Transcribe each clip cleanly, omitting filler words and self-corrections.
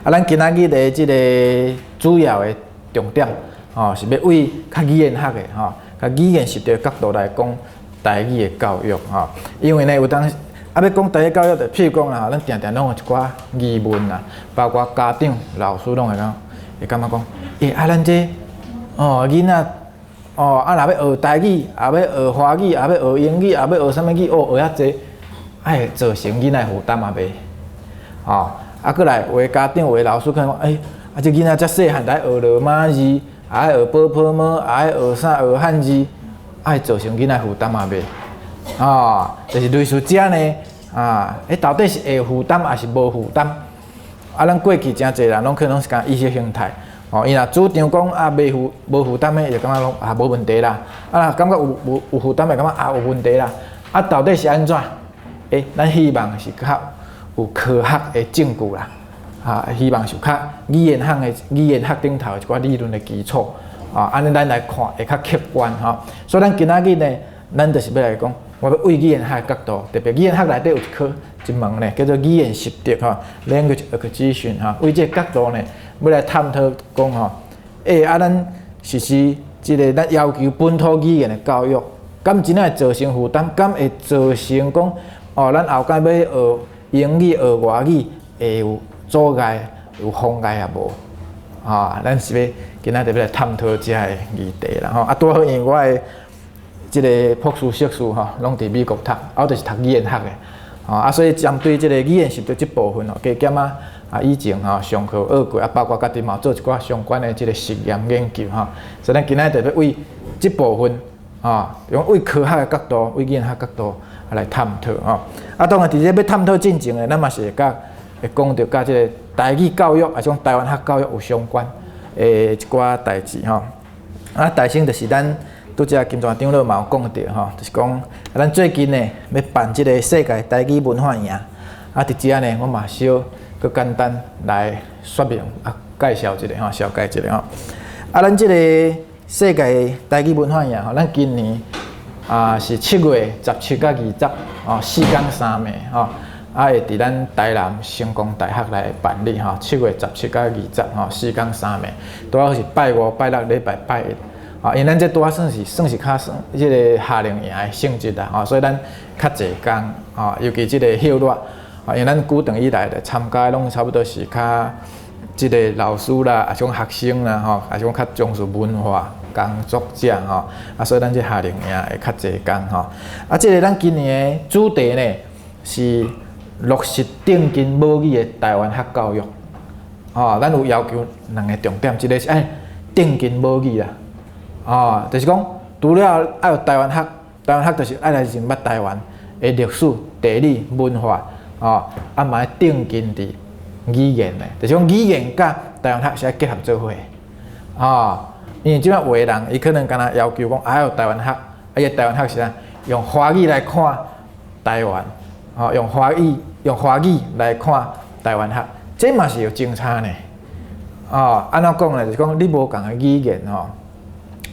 啊，咱今仔日的這个主要的重點，吼，是欲為較語言學的吼，較語言習得角度來講台語的教育吼。因為呢，有當啊欲講台語教育，就譬如講啦，咱定定攏有一寡疑問啦，包括家長、老師攏會講，會感覺講，欸，啊，咱這哦囡仔，哦，啊，若欲學台語，也欲學華語，也欲學英語，也欲學啥物語，哦，學遐濟，啊會造成囡仔負擔抑袂？吼，啊，閣來有的家長、有的老師可能講，欸，啊，這囡仔遮細漢，愛學羅馬字，也愛學ㄅㄆㄇ，也愛學啥學漢字，啊會造成囡仔負擔抑袂？吼，就是類似這呢，啊，欸，到底是會負擔抑是無負擔？啊，咱過去誠濟人攏可能是講意識形態，吼，伊若主張講啊，袂負無負擔的，就感覺講啊無問題啦，啊，若感覺有有有負擔的，感覺啊有問題啦，啊，到底是按怎？欸，咱希望是較有科學的證據啦，啊，希望是較語言學的語言學頂頭一寡理論的基礎，啊，按呢咱來看會較客觀吼。所以咱今仔日呢，咱就是欲來講，我欲為語言學的角度，特別語言學內底有一科一門呢，叫做語言習得吼，language acquisition 吼，為這个角度呢，欲來探討講吼，欸，啊，咱實施這个咱要求本土語言的教育，敢真正會造成負擔？敢會造成講，哦，咱後蓋欲學英語、學外語會有阻礙、有妨礙抑無？啊，咱是欲今仔日欲來探討這个議題啦吼。啊，拄好因為我的這个博士、碩士吼，攏佇美國讀，啊，我就是讀語言學的，吼啊，所以針對這个語言習得這部分吼，加減仔啊，以前吼上課學過，啊，包括家己嘛做一寡相關的這个實驗研究吼。所以咱今仔日就欲為這部分，吼，用為科學的角度、為語言學角度來探討吼。啊，當然佇這欲探討進前呢，咱嘛是會佮會講著佮這个台語教育，抑是講台灣學教育有相關的一寡代誌吼。啊，大先就是咱拄才金泉長老嘛有講著吼，就是講咱最近呢欲辦這个世界台語文化營，啊，佇遮呢我嘛小閣簡單來說明啊，介紹一下吼，紹介一下吼。啊，咱這个世界台語文化營吼，咱今年啊是7月17佮20，哦，4工3暝吼，啊會佇咱台南成功大學來辦理吼，7月17佮20吼，四工三暝，拄好是拜五、拜六、禮拜拜一，啊，因為咱這拄好算是較算這个夏令營的性質啦，吼，所以咱較濟工，吼，尤其這个歇熱，啊，因為咱古長以來的參加攏差不多是較這个老師啦，抑是講學生啦，吼，抑是講較重視文化工作者吼，啊，所以咱這夏令營會較濟工吼。啊，這个咱今年的主題呢是落實釘根母語的台灣學教育。吼，咱有要求兩个重點，一个是愛釘根母語啦，吼，就是講除了愛有台灣學，台灣學就是愛來認捌台灣的歷史、地理、文化，吼，啊嘛愛釘根佇語言的，就是講語言佮台灣學是愛結合做伙，吼，因為這擺有的人，伊可能干焦要求講愛有台灣學，啊，伊的台灣學是啥？用華語來看台灣，吼，用華語來看台灣學，這嘛是有真差呢。哦，按怎講呢？就是講你無仝的語言吼，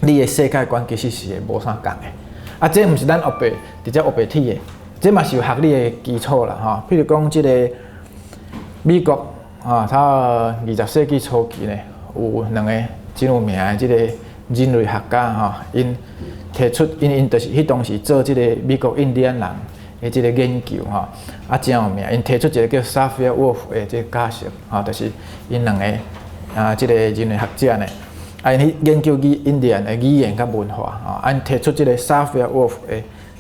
你的世界觀其實是會無啥仝的。啊，這毋是咱烏白直接烏白鐵的，這嘛是有學理的基礎啦，吼。譬如講，這个美國啊，差20世紀初期呢，有兩个真有名的這个人類學家吼，𪜶提出，𪜶𪜶就是彼當時做這个美國印第安人的這个研究吼，啊，真有名。𪜶提出一个叫薩菲爾沃夫的這个假說，吼，就是𪜶兩个啊，這个人類學者呢，啊，𪜶去研究語印第安的語言佮文化，吼，啊，𪜶提出這个薩菲爾沃夫的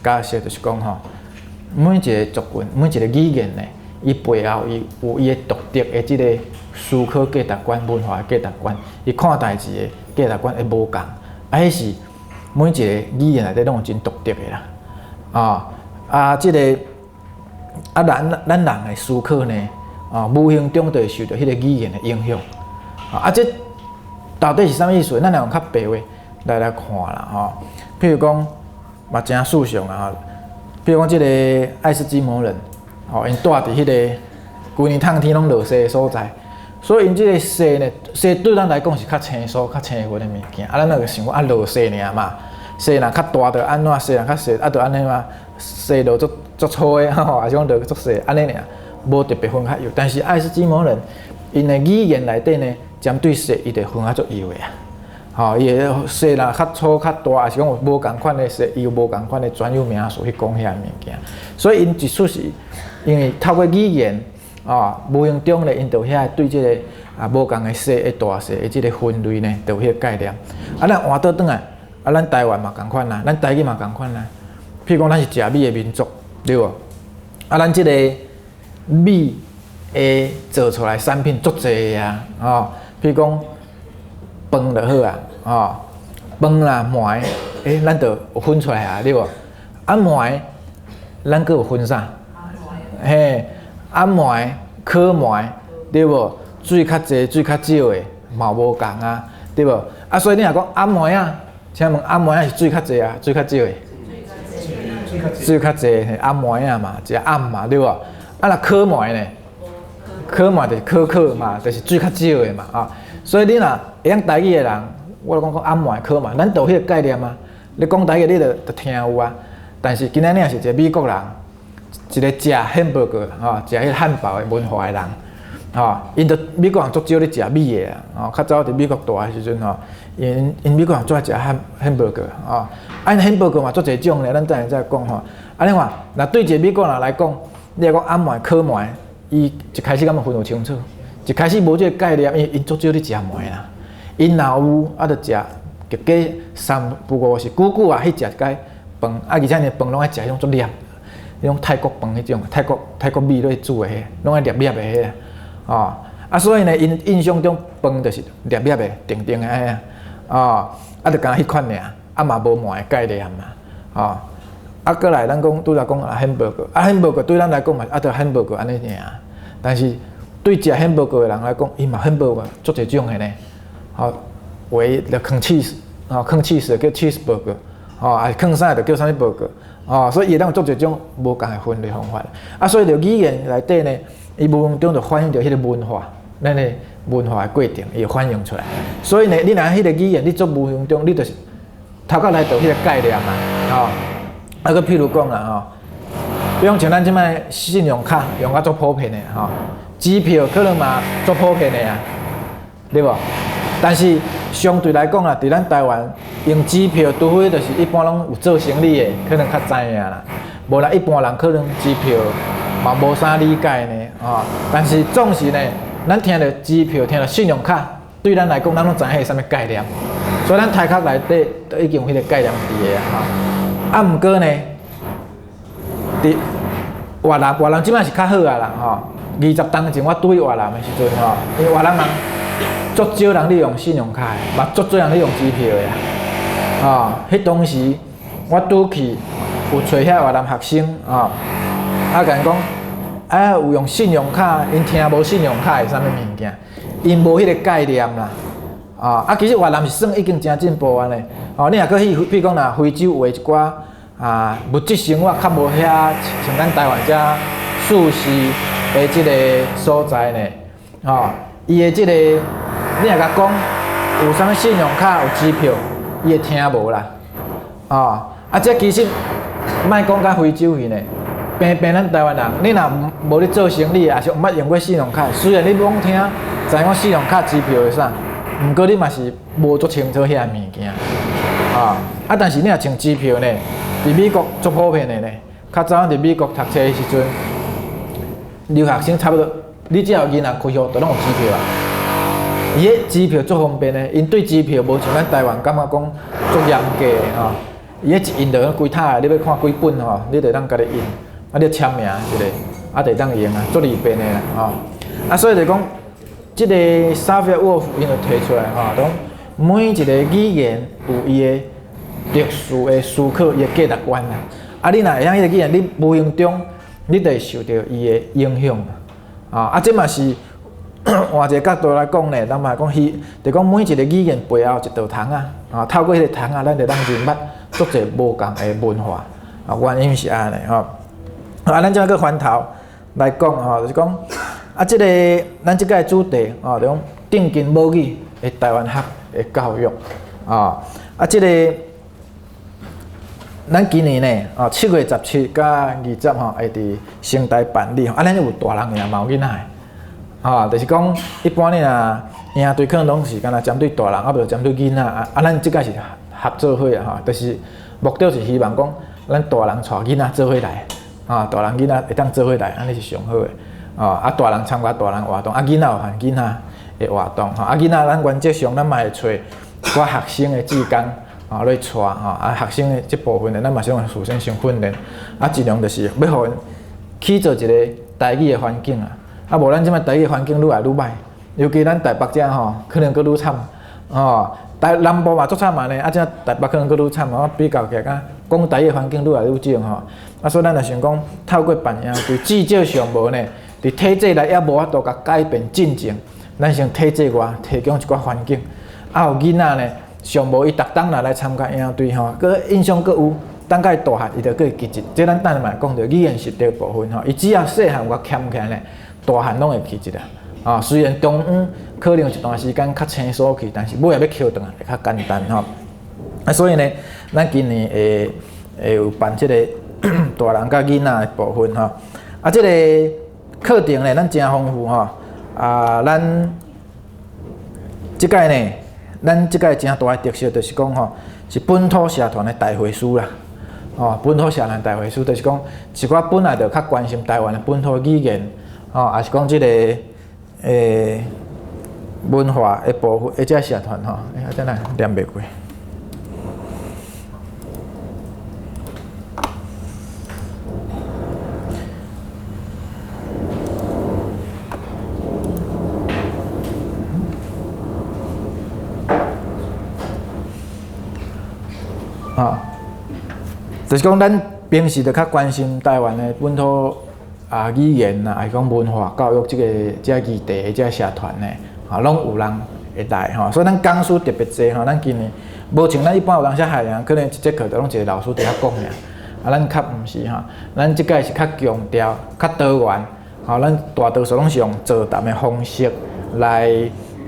假說，就是講吼，每一个族群，每一个語言呢，伊背後伊有伊的獨特的這个思考價值觀、文化的價值觀，伊看代誌的價值觀會無仝，啊，彼是每一个語言內底攏有真獨特的啦，啊啊，這个啊，咱人的思考呢，啊，無形中就會受著彼个語言的影響，啊，這到底是啥物意思？咱來用較白話來看啦，吼。譬如講，嘛誠事實啊，譬如講這个愛斯基摩人，吼，𪜶蹛佇彼个規年冬天攏落雪的所在，所以𪜶這个雪呢，雪對咱來講是較生疏、較生分的物件。啊，咱就想講啊，落雪爾嘛，雪若較大就按怎，雪若較細啊，就按呢嘛，雪落足足粗的吼，抑是講落足細，按呢爾，無特別分較幼。但是愛斯基摩人， 𪜶的語言內底呢，針對雪伊就分較足幼的啊。吼，伊的雪若較粗較大，抑是講有無仝款的雪，伊有無仝款的專有名詞去講遐物件。所以𪜶一出是因為透過語言，啊，無形中咧，𪜶就遐對這个啊無仝的雪的大細的這个分類呢，就有彼个概念。啊，咱換倒轉來，啊，咱台灣嘛仝款啊，咱台語嘛仝款啊。譬如講，咱是食米的民族，對無？啊，咱這个米會做出來產品足濟啊，吼，譬如講飯就好啊，吼，飯啦糜，欸，咱就有分出來啊，對無？啊糜，咱閣有分啥？嘿，頷糜、烤糜，對無？水較濟、水較少的嘛無仝啊，對無？啊，所以你若講頷糜啊，請問頷糜啊是水較濟啊，水較少的？水較濟，頷糜啊嘛，食頷嘛，對無？啊，若烤糜呢？烤糜就是烤烤嘛，就是水較少的嘛，啊。所以你若會曉台語的人，我就講講頷糜烤糜，咱就有彼個概念啊。你講台語，你就就聽有啊。但是今仔日若是一個美國人，一个食漢堡個吼，食彼个漢堡的文化的人，吼，𪜶就美國人足少咧食米的啊，吼，較早佇美國蹛的時陣吼，𪜶𪜶美國人足愛食漢漢堡個，吼，啊，𪜶漢堡個嘛足濟種咧，咱等下再講吼。啊，你看，若對一个美國人來講，你若講頷糜烤糜，伊一開始敢有分有清楚？一開始無這个概念，因為𪜶足少咧食糜啦。𪜶若有啊，就食，就加三不五時，久久啊去食一擺飯，啊，而且呢飯攏愛食彼種足黏。彼種泰國飯彼種，泰國泰國米落去煮的彼，攏愛黏黏的彼，哦，啊，所以呢，𪜶印象中飯就是黏黏的、甜甜的按呢，哦，啊，就干焦彼款爾，啊嘛無糜的概念嘛，哦，啊，閣來咱講拄才講啊，漢堡個，啊，漢堡個對咱來講嘛，啊，就漢堡個按呢爾，但是對食漢堡個的人來講，伊嘛漢堡個足濟種的呢，吼，有的就囥 cheese，吼，囥 cheese 叫 cheeseburger，吼，啊，囥啥就叫啥物 burger。哦，所以伊會當有足濟種無仝的分類方法。啊，所以著語言內底呢，伊無形中就反映著彼个文化，咱的文化的過程，伊會反映出來。所以呢，你若彼个語言，你做無形中，你就是頭殼內就彼个概念嘛，吼。啊，閣譬如講啦，吼，比如像咱這擺信用卡用甲足普遍的，吼，支票可能嘛足普遍的啊，對無？但是相對來講啦，佇咱台灣用支票，除非就是一般攏有做生意的，可能較知影啦。無啦，一般人可能支票嘛無啥理解呢，吼。但是總是呢，咱聽著支票，聽著信用卡，對咱來講，咱攏知影彼是啥物概念。所以咱頭殼內底都已經有彼个概念佇的啊，吼。啊，毋過呢，佇越南，越南這擺是較好啊啦，吼。20冬前我拄去越南的時陣吼，因為越南人足少人咧用信用卡的，嘛足少人咧用支票的啊。吼，彼當時我拄去，有揣遐越南學生，吼，啊，共𪜶講，啊，有用信用卡，𪜶聽無信用卡是啥物物件，𪜶無彼个概念啦。啊，啊，其實越南是算已經誠進步按呢。哦，你若閣去，譬如講若非洲有的一寡啊物質生活較無遐像咱台灣遮舒適的這个所在呢，吼，伊的這个，你若共講有啥物信用卡、有支票，伊會聽無啦。哦，啊，這其實莫講甲非洲去呢，平平咱台灣人，你若無咧做生意，抑是毋捌用過信用卡，雖然你攏聽知影講信用卡、支票是啥，毋過你嘛是無足清楚遐个物件，啊，啊，但是你若像支票呢，佇美國足普遍的呢，較早佇美國讀冊的時陣，留學生差不多，你只要銀行開戶，就攏有支票啊。伊彼支票足方便的，𪜶對支票無像咱台灣感覺講足嚴格的吼。伊彼一印就規沓的，你欲看幾本吼，你就當家己印，啊，你簽名一个，啊，就會當用啊，足利便的啦吼。啊，所以就講，這个 Sapir Whorf 𪜶就提出來吼，講每一个語言有伊的特殊的思考，伊的價值觀啦。啊，你若會曉彼个語言，你無形中你就會受著伊的影響啊。啊，這嘛是換一个角度來講呢，咱嘛講彼，就講每一个語言背後一道窗仔，啊，透過彼个窗仔，咱就當認捌足濟無仝的文化。啊，原因是按呢吼。啊，咱這擺閣翻頭來講吼，就是講啊，這个咱這擺主題吼，就講頂根母語的台灣學的教育啊。啊，這个咱今年呢，啊，7月17佮20吼，會佇成大辦理。啊，咱有大人的嘛有囡仔的。吼，就是講一般你若營隊可能攏是干焦針對大人，啊無就針對囡仔啊，啊咱這擺是合做伙啊，吼，就是目的是希望講咱大人帶囡仔做伙來，啊，大人囡仔會當做伙來，按呢是上好的，哦，啊大人參加大人活動，啊囡仔有辦囡仔的活動，吼，啊囡仔咱原則上咱嘛會揣一寡學生的志工，吼，來帶，吼，啊學生的這部分的，咱嘛是用事先先訓練，啊盡量就是欲予𪜶去做一个台語的環境啊，啊無咱這擺台語環境愈來愈䆀，尤其咱台北遮吼，可能閣愈慘，吼，台南部嘛足慘嘛呢，啊這台北可能閣愈慘，我比較起來，敢講台語環境愈來愈少吼，啊所以咱若想講透過辦營隊，至少上無呢，佇體制內猶無法度共改變進前，咱先體制外提供一寡環境，啊予囡仔呢，上無伊逐冬若來參加營隊吼，閣印象閣有。等甲伊大漢，伊就閣會記得。這咱等下嘛會講著語言習得部分吼，伊只要細漢有共牽起來呢，大漢攏會記得啊。啊，雖然中間可能有一段時間較生疏去，但是尾仔欲抾轉來會較簡單吼。啊，所以呢，咱今年會會有辦這個大人佮囡仔的部分吼。啊，這個課程呢，咱誠豐富吼。啊，咱這擺呢，咱這擺誠大的特色就是講吼，是本土社團的大會師啦。哦，本土社團大會師就是講，一寡本來就較關心台灣的本土語言，吼，抑是講這個文化的部分，的這社團吼，欸，啊，這哪念袂過？啊，就是講咱平時就較關心台灣的本土啊語言啊，抑是講文化教育這个這個議題的這個社團呢，啊，攏有人會來吼，所以咱講師特別濟吼，咱今年無像咱一般有當時夏令營，可能一節課就攏一个老師佇遐講爾，啊，咱較毋是吼，咱這擺是較強調較多元，吼，咱大多數攏是用座談的方式來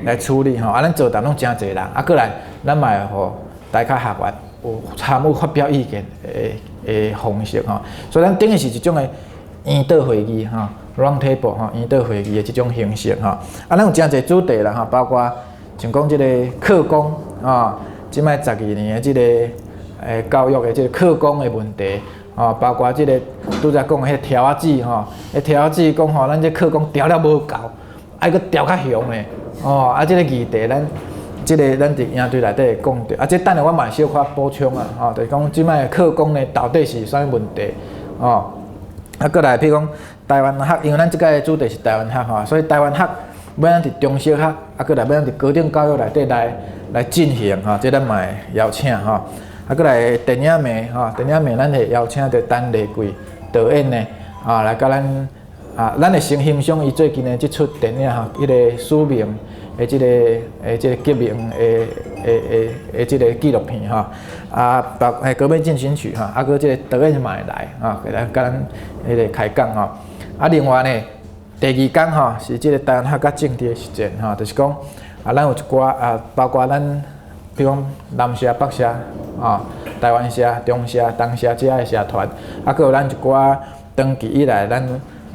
來處理吼，啊，咱座談攏誠濟人，啊，閣來咱嘛會予大家學員有參與發表意見的的方式吼，所以咱等於是一種的圓桌會議吼，round table 吼，圓桌會議的這種形式吼。啊，咱有誠濟主題啦吼，包括像講這个課綱啊，這擺12年的這个教育的這个課綱的問題，吼，包括這个拄才講的彼條仔子吼，彼條仔子講吼，咱這課綱調了無夠，愛閣調較雄的，哦，啊，這个議題咱。這个咱佇營隊內底會講著，啊，這等下我嘛會小可補充啊，吼，就是講這擺課綱呢到底是啥物問題，吼，啊，閣來譬如講台灣學，因為咱這擺主題是台灣學吼，所以台灣學欲按怎佇中小學，啊，閣來欲按怎佇高等教育內底來來進行吼，這咱嘛會邀請吼，啊，閣來電影迷吼，電影迷咱會邀請著陳麗貴導演呢，啊，來佮咱啊，咱會先欣賞伊最近的這齣電影吼，彼个使命。的這个的這个革命的的的的這个紀錄片吼，啊，包括革命進行曲吼，啊，閣這个導演嘛會來吼，來佮咱彼个開講吼。啊，另外呢，第二工吼是這个台灣學佮政治的實踐吼，就是講啊，咱有一寡啊，包括咱比如講南社、北社啊，台灣社、中社、東社這的社團，啊，閣有咱一寡長期以來咱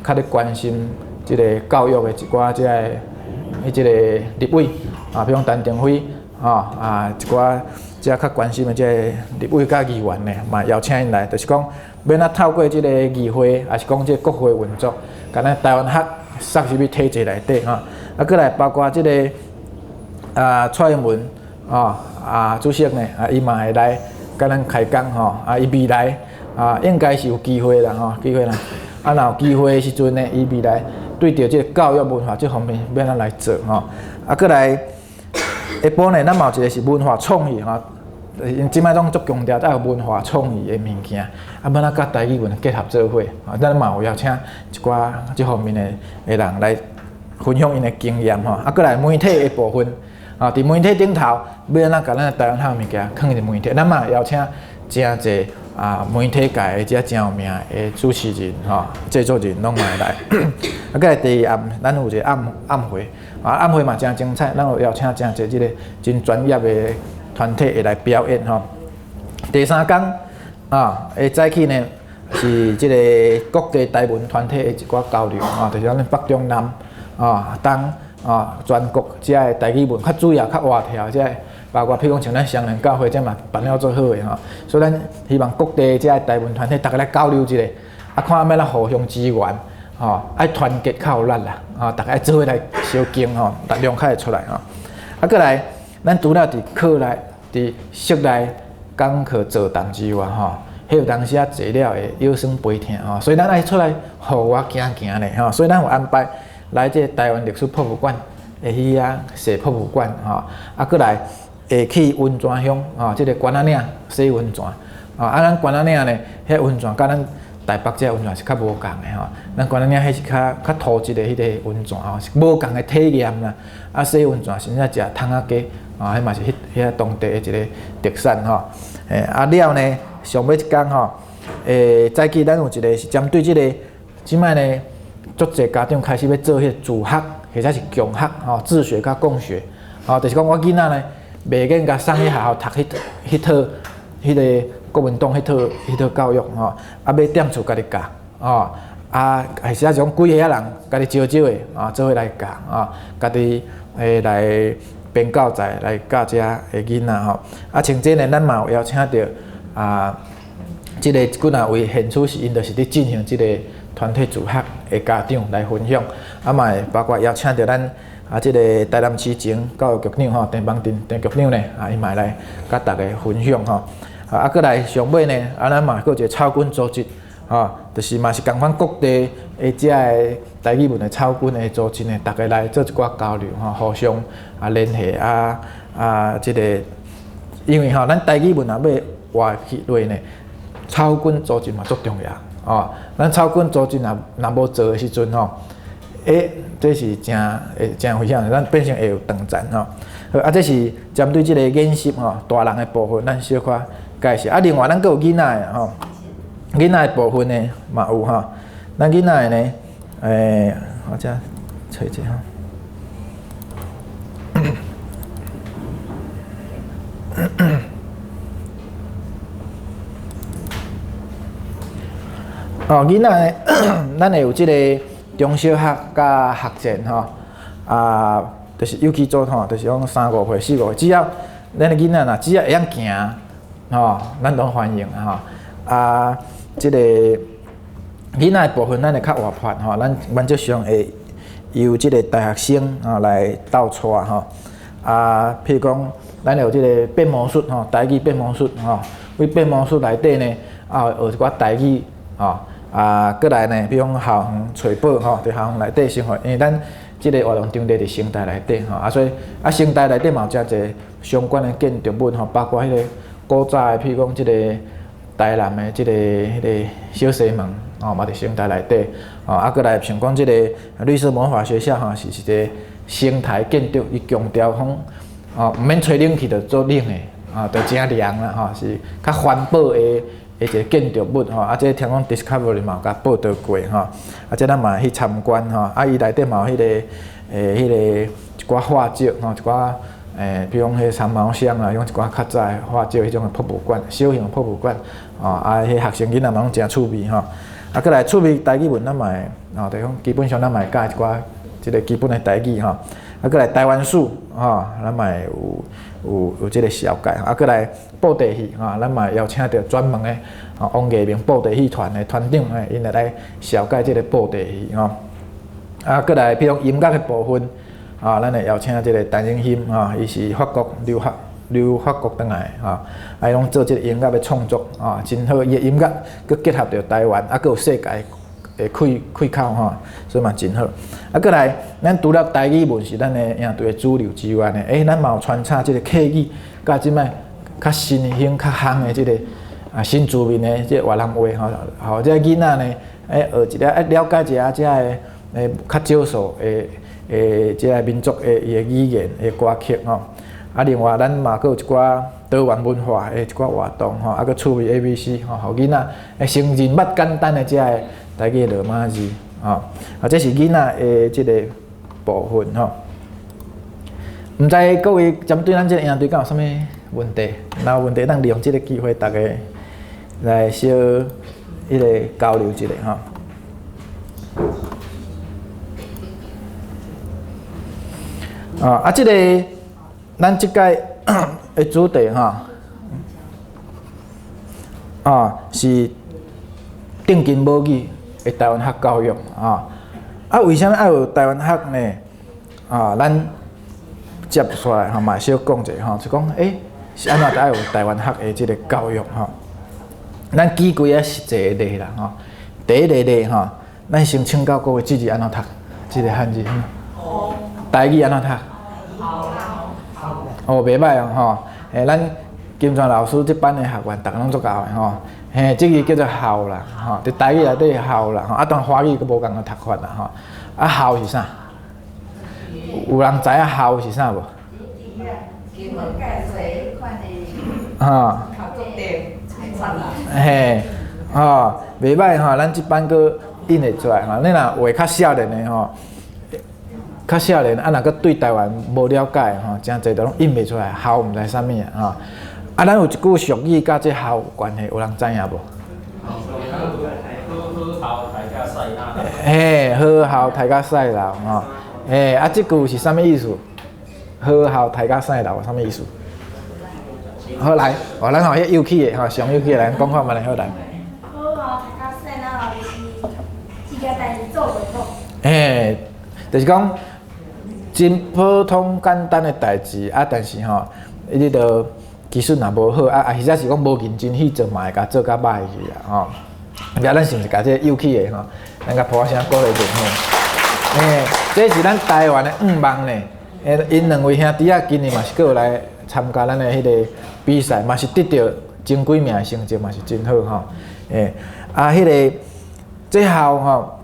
較咧關心這个教育的一寡這个。彼這个立委啊，比如講陳亭妃，吼啊，一寡遮較關心的這个立委佮議員呢，嘛邀請𪜶來，就是講欲按怎透過這个議會，抑是講這個國會運作，共咱台灣學納入去體制內底吼。啊，閣來包括這个啊蔡英文，吼啊主席呢，啊伊嘛會來共咱開講吼。啊，伊未來啊應該是有機會啦吼，機會啦。啊，若有機會的時陣呢，伊未來。對著這个教育文化這方面，欲按怎來做吼？啊，閣來下晡呢，咱嘛有一个是文化創意吼，因這擺攏足強調愛有文化創意的物件，啊，欲按怎佮台語文結合做伙，啊，咱嘛有邀請一寡這方面的的人來分享𪜶的經驗吼。啊，閣來媒體的部分，啊，佇媒體頂頭，欲按怎共咱台灣學物件囥佇媒體，咱嘛邀請誠濟。啊，媒體界的這誠有名的主持人吼、製作人攏嘛會來。啊，閣來第二暗，咱有一個暗暗會，啊，暗會嘛誠精彩，咱有邀請誠濟這个真專業的團體會來表演吼。第三工啊，會早起呢是這个國際台文團體的一寡交流啊，就是咱北中南啊，當啊全國遮的台語文較主要較活跳遮的，包括譬如講像咱雙連教會這嘛辦了足好的吼，所以咱希望各地遮的台文團體逐家來交流一下，啊看欲按怎互相支援，吼，愛團結較有力啦，啊，逐家愛做伙來相敬吼，力量較會出來吼。啊，閣來，咱除了佇課內、佇室內講課座談之外吼，彼有當時啊坐了會腰酸背疼吼，所以咱愛出來戶外行行咧吼，所以咱有安排來這個台灣歷史博物館，會去遐踅博物館吼，啊，閣來會去溫泉鄉吼，這個關仔嶺洗溫泉，啊，咱關仔嶺呢，彼溫泉佮咱台北這溫泉是較無仝的吼，咱關仔嶺彼是較較土質的彼个溫泉吼，是無仝的體驗啦。啊，洗溫泉甚至食窗仔雞，啊，彼嘛是彼遐當地的一个特產吼。欸，啊了呢，上尾一工吼，欸，早起咱有一个是針對這个，這擺呢，足濟家長開始欲做彼个自學，或者是共學吼，自學佮共學，吼，就是講我囡仔呢，袂免共送去學校讀彼彼套彼个國民黨彼套教育吼，啊，欲踮厝家己教，吼，啊，或者是講幾歲仔人家己招招的，啊，做伙來教，啊，家己會來編教材來教遮的囡仔吼。啊，像這呢，咱嘛有邀請著啊，這个幾若位現處是𪜶就是佇進行這個團體自學的家長來分享，啊嘛會包括邀請著咱啊，這个台南市前教育局長吼，鄭邦鎮鄭局長呢，啊，伊嘛會來佮大家分享吼。啊，閣來上尾呢，啊，咱嘛閣有一个草根組織，吼，就是嘛是仝款各地的遮个台語文的草根的組織呢，逐家來做一寡交流吼，互相啊聯繫啊啊，這个因為吼，咱台語文若欲活起落呢，草根組織嘛足重要，吼，咱草根組織若若無做的時陣吼，欸，這是誠會誠危險，咱變成會有斷層吼。好，啊，這是針對這个研習吼，大人的部分，咱小可介紹。啊，另外咱閣有囡仔的吼，囡仔的部分呢嘛有吼。咱囡仔的呢，欸，我遮揣一下吼。哦，囡仔的，咱會有這個中小學佮學前吼，啊，就是幼齒組吼，就是講三五歲、四五歲，只要咱的囡仔若只要會曉行，吼，咱攏歡迎吼。啊，這个囡仔的部分，咱會較活潑吼，咱原則上會由這个大學生吼來鬥帶吼。啊，譬如講，咱有這个變魔術吼，台語變魔術吼，佇變魔術內底呢，啊，學一寡台語吼。啊，閣來呢，比如講校園揣寶吼，佇校園內底生活，因為咱這个活動場地佇成大內底吼，啊，所以啊，成大內底嘛有誠濟相關的建築物吼，包括彼个古早的，譬如講這个台南的這个彼个小西門吼，嘛佇成大內底吼，啊，閣來像講這个綠色魔法學校吼，是一个生態建築，伊強調講吼，毋免吹冷氣就足冷的，啊，就誠涼啦吼，是較環保的。的一个建築物吼，啊，這個聽講 Discovery 嘛有共報導過吼，啊，這咱嘛去參觀吼，啊，伊內底嘛有彼個彼個一寡畫作吼，一寡欸，比如講彼個長毛象啊，用一寡較早的畫作彼種的博物館，小型的博物館，吼，啊，彼學生囡仔嘛攏誠趣味吼，啊，閣來趣味台語文咱嘛會，吼，就是講基本上咱嘛會教一寡這个基本的台語吼，啊，閣來台灣史吼，咱嘛會有有有這个紹介，啊，閣來布袋戲吼，咱嘛邀請著專門的吼王藝明布袋戲團的團長，欸，𪜶會來紹介這个布袋戲吼，啊，閣來比如講音樂的部分，啊，咱會邀請這个陳永興吼，伊是法國留學留法國轉來吼，啊，伊攏做這个音樂的創作，啊，真好，伊的音樂閣結合著台灣，啊，閣有世界的開開口吼，所以嘛真好。啊，閣來，咱除了台語文是咱的營隊的主流之外呢，欸，咱嘛有穿插這个客語，佮這擺較新興、較夯的這个啊新住民的這个越南話吼，予這个囡仔呢，欸，學一下，愛了解一下遮个欸較少數的的這个民族的伊的語言的歌曲吼。啊，另外咱嘛閣有一寡多元文化的一寡活動吼，啊，閣趣味 A B C 吼，予囡仔會先認捌簡單的遮个台語的羅馬字吼。啊，這是囡仔的這个部分吼。毋知各位針對咱這个營隊敢有啥物問題？若有問題，咱利用這个機會，逐家來小彼个交流一下吼。啊，這个咱這屆的主題吼，是定根母語的台灣學教育啊。啊，為啥物愛有台灣學呢？啊，咱接出來吼，嘛小講者吼，就講是按怎才愛有台灣學的這个教育吼？咱舉幾个實際的例啦吼。第一个例吼，咱先請教各位，這字按怎讀？這个漢字。台語按怎讀？哦，袂䆀哦吼。咱金泉老師這班的學員，逐个攏足𠢕的吼。嘿，這个叫做鱟啦，吼，佇台語內底鱟啦，吼，啊，當然華語閣無仝款讀法啦，吼。啊，鱟是啥？有人知影鱟是啥無？哈。嘿，吼，袂䆀吼，咱這班閣印會出來吼。你若畫較少年的吼，較少年啊，若閣對台灣無了解吼，誠濟都攏印袂出來，鱟毋知啥物啊，吼。啊，咱有一句俗語佮這鱟有關係，有人知影無？嘿，好鱟刣甲屎流吼，嘿，啊，這句是啥物意思？好鱟刣甲屎流，啥物意思？好來，哦，咱吼彼有趣的吼，上有趣的來講看覓，好來。好鱟刣甲屎流，就是這件代誌做袂好。嘿，就是講真普通簡單的代誌啊，但是吼，你著技術若無好啊，啊，或者是講無認真去做，嘛會共做較歹去啊，吼。啊，咱是毋是共這個有趣的吼，咱共拍聲鼓勵者吼。嘿，這是咱台灣的五望呢，𪜶兩位兄弟仔今年嘛是閣有來參加咱的彼个比賽，嘛是得著前幾名的成績，嘛是真好吼。啊，彼个這鱟吼，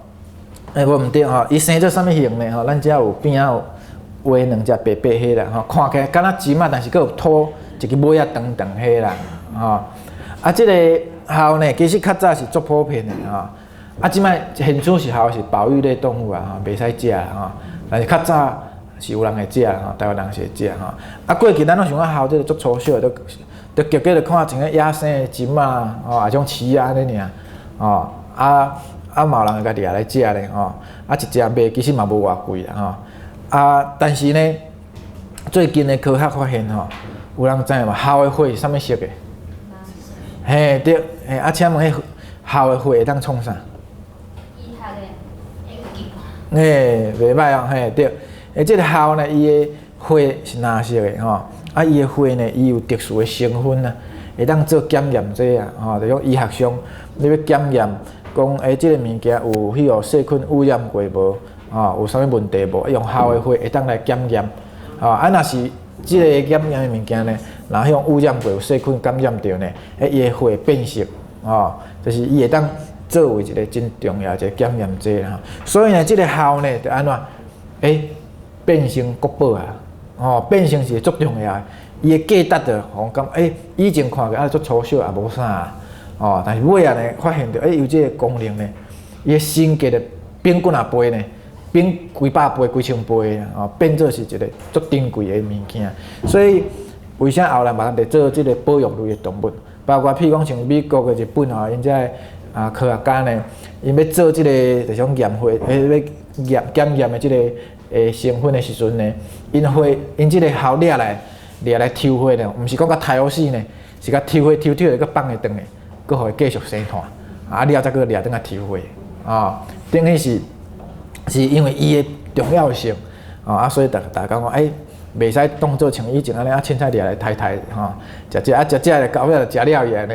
無毋對吼，伊生做啥物形呢？吼，咱遮有邊仔有畫兩隻白白蝦啦，吼，看起來敢若針仔，但是閣有拖一个尾仔長長蝦啦，吼。啊，這个鱟呢，其實較早是足普遍的吼。啊，這擺現象是鱟是保育類動物啊，吼，袂使食吼。但是較早是有人會食吼，台灣人是會食吼。啊，過去咱攏想講鱟這个足粗小的，都結果就看像個野生的針仔，吼，啊種鼠仔按呢爾，吼，啊啊嘛有人會共掠來食咧，吼，啊一隻賣其實嘛無偌貴啦，吼，啊但是呢，最近的科學發現吼，有人知影無？鱟的血是啥物色的？嘿對，嘿啊，請問彼鱟的血會當創啥？醫學的研究。嘿，袂䆀哦，嘿對，這个鱟呢，伊的血是藍色的吼，啊，伊的血呢，伊有特殊的成分啊，會當做檢驗劑啊，吼，就講醫學上你欲檢驗，講這个物件有彼個細菌污染過無？吼，有啥物問題無？用鱟的血會當來檢驗，吼，啊，若是這个檢驗的物件呢，若彼種污染過有細菌感染著呢，伊的血會變色，吼，就是伊會當作為一个真重要一个檢驗劑啦。所以呢，這个鱟呢，就按怎？變成國寶啊！吼，變成是足重要的，伊的價值就予人感覺，以前看起來啊足粗小也無啥，吼，但是尾仔呢發現著，有這个功能呢，伊的身價就變幾若倍呢，變幾百倍、幾千倍吼，變做是一个足珍貴的物件。所以為啥後來嘛佇做這个保育類的動物，包括譬如講像美國的日本吼，𪜶這个科學家呢，𪜶欲做這个就是講驗血，欲驗檢驗的這个成分的時陣呢，𪜶血𪜶這个鱟掠來掠來抽血呢，毋是講共刣予死呢，是共抽血抽抽下，閣放伊轉來，閣予伊繼續生湠，啊了才閣掠轉來抽血，啊，等於是是因為伊的重要性，啊，所以逐逐家講，袂使當做像以前按呢，啊凊彩掠來刣刣，吼，食食啊食食，到尾就食了伊按呢，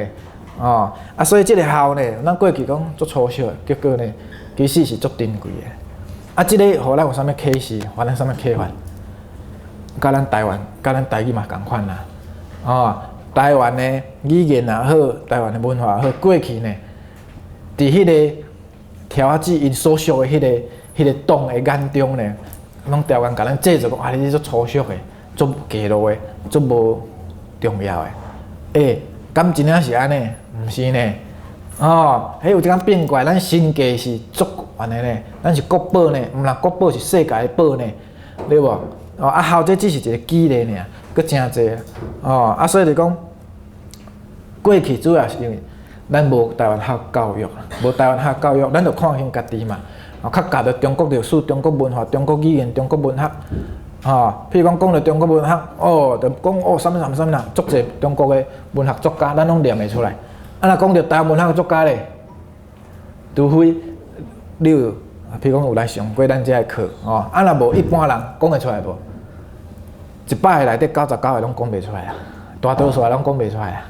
哦，啊，所以這个鱟呢，咱過去講足粗小的，結果呢，其實是足珍貴的。啊，這个予咱有啥物啟示？予咱啥物啟發？佮咱台灣、佮咱台語嘛仝款啦。哦，台灣的語言也好，台灣的文化也好，過去呢，佇彼个柱仔姊𪜶所屬的彼个黨的眼中呢，攏刁工共咱製造講啊，你這足粗俗的、足低落的、足無重要的。敢真正是按呢？毋是呢。哦，彼有一工變過來，咱身價是足懸的呢，咱是國寶呢，毋但國寶是世界的寶呢，對無？哦，啊，鱟這只是一個舉例爾，閣誠濟哦，啊，所以就講，過去主要是因為咱無台灣學教育，無台灣學教育，咱就看輕家己嘛，哦，較佮著中國歷史、中國文化、中國語言、中國文學，吼，譬如講講著中國文學，哦，就講哦，啥物啥物啥物啦，足濟中國的文學作家，咱攏念會出來。啊，若講著台灣文學作家咧，除非你有，譬如講有來上過咱這个課，吼，啊，若無一般人講會出來無？100個內底99個攏講袂出來啊，大多數攏講袂出來啊。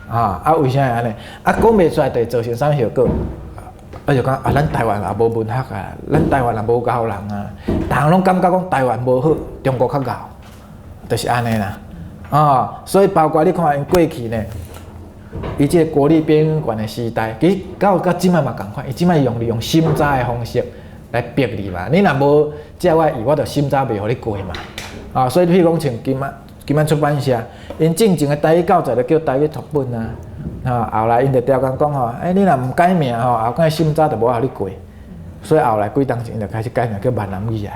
啊，啊，為啥會按呢？啊，講袂出來，就會造成啥物後果？啊，就講啊，咱台灣也無文學啊，咱台灣也無𠢕人啊，逐項攏感覺講台灣無好，中國較𠢕，就是按呢啦。啊，所以包括你看𪜶過去呢，伊這個國立編譯館的時代，其實到到這擺嘛仝款，伊這擺用利用審查的方式來逼你嘛。你若無照我意，我就審查袂予你過嘛。啊，所以譬如講像今仔今仔出版社，𪜶進前的台語教材就叫台語讀本啊。啊，後來𪜶就刁工講吼，欸，你若毋改名吼，後擺審查就無予你過。所以後來幾冬前𪜶就開始改名叫閩南語啊。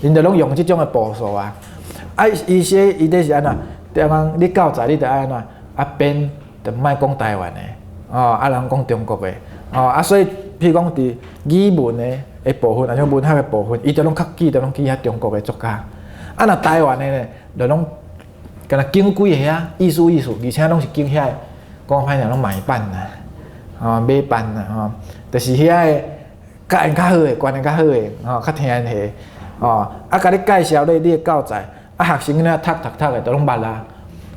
𪜶就攏用這種的步數啊。啊，伊說伊這是按怎？刁工你教材你著愛按怎？啊編就莫講台灣的，哦，啊人講中國的，哦，啊所以譬如講佇語文的的部分，抑是文學的部分，伊就攏較記，就攏記遐中國的作家。啊，若台灣的呢，就攏敢若揀幾个啊，意思意思，而且攏是揀遐个，講歹聽攏買辦啦，吼買辦啦，吼，就是遐个教𪜶較好的，觀念較好的，吼，較聽𪜶話，吼，啊，共你介紹咧，你的教材，啊，學生咧讀讀讀的，都攏捌啊，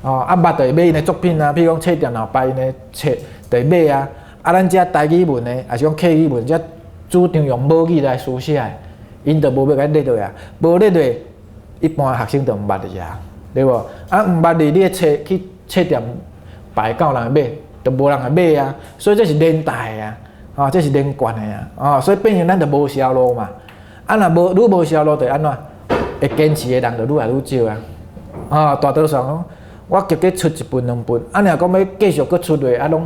吼，啊，捌就會買𪜶的作品啊，譬如講冊店後擺𪜶的冊，就會買啊。啊，咱這台語文的，抑是講客語文，這主張用母語來書寫的，𪜶就無欲共你列落啊，無列落，一般學生就毋捌字啊，對無？啊，毋捌字，你的冊去冊店擺夠人會買，就無人會買啊。所以這是連帶的啊，吼，這是連貫的啊，哦，所以變成咱就無銷路嘛。啊，若無愈無銷路，就按怎？會堅持的人就愈來愈少啊。啊，大多數講，我結果出一本兩本，啊，若講欲繼續閣出落，啊，攏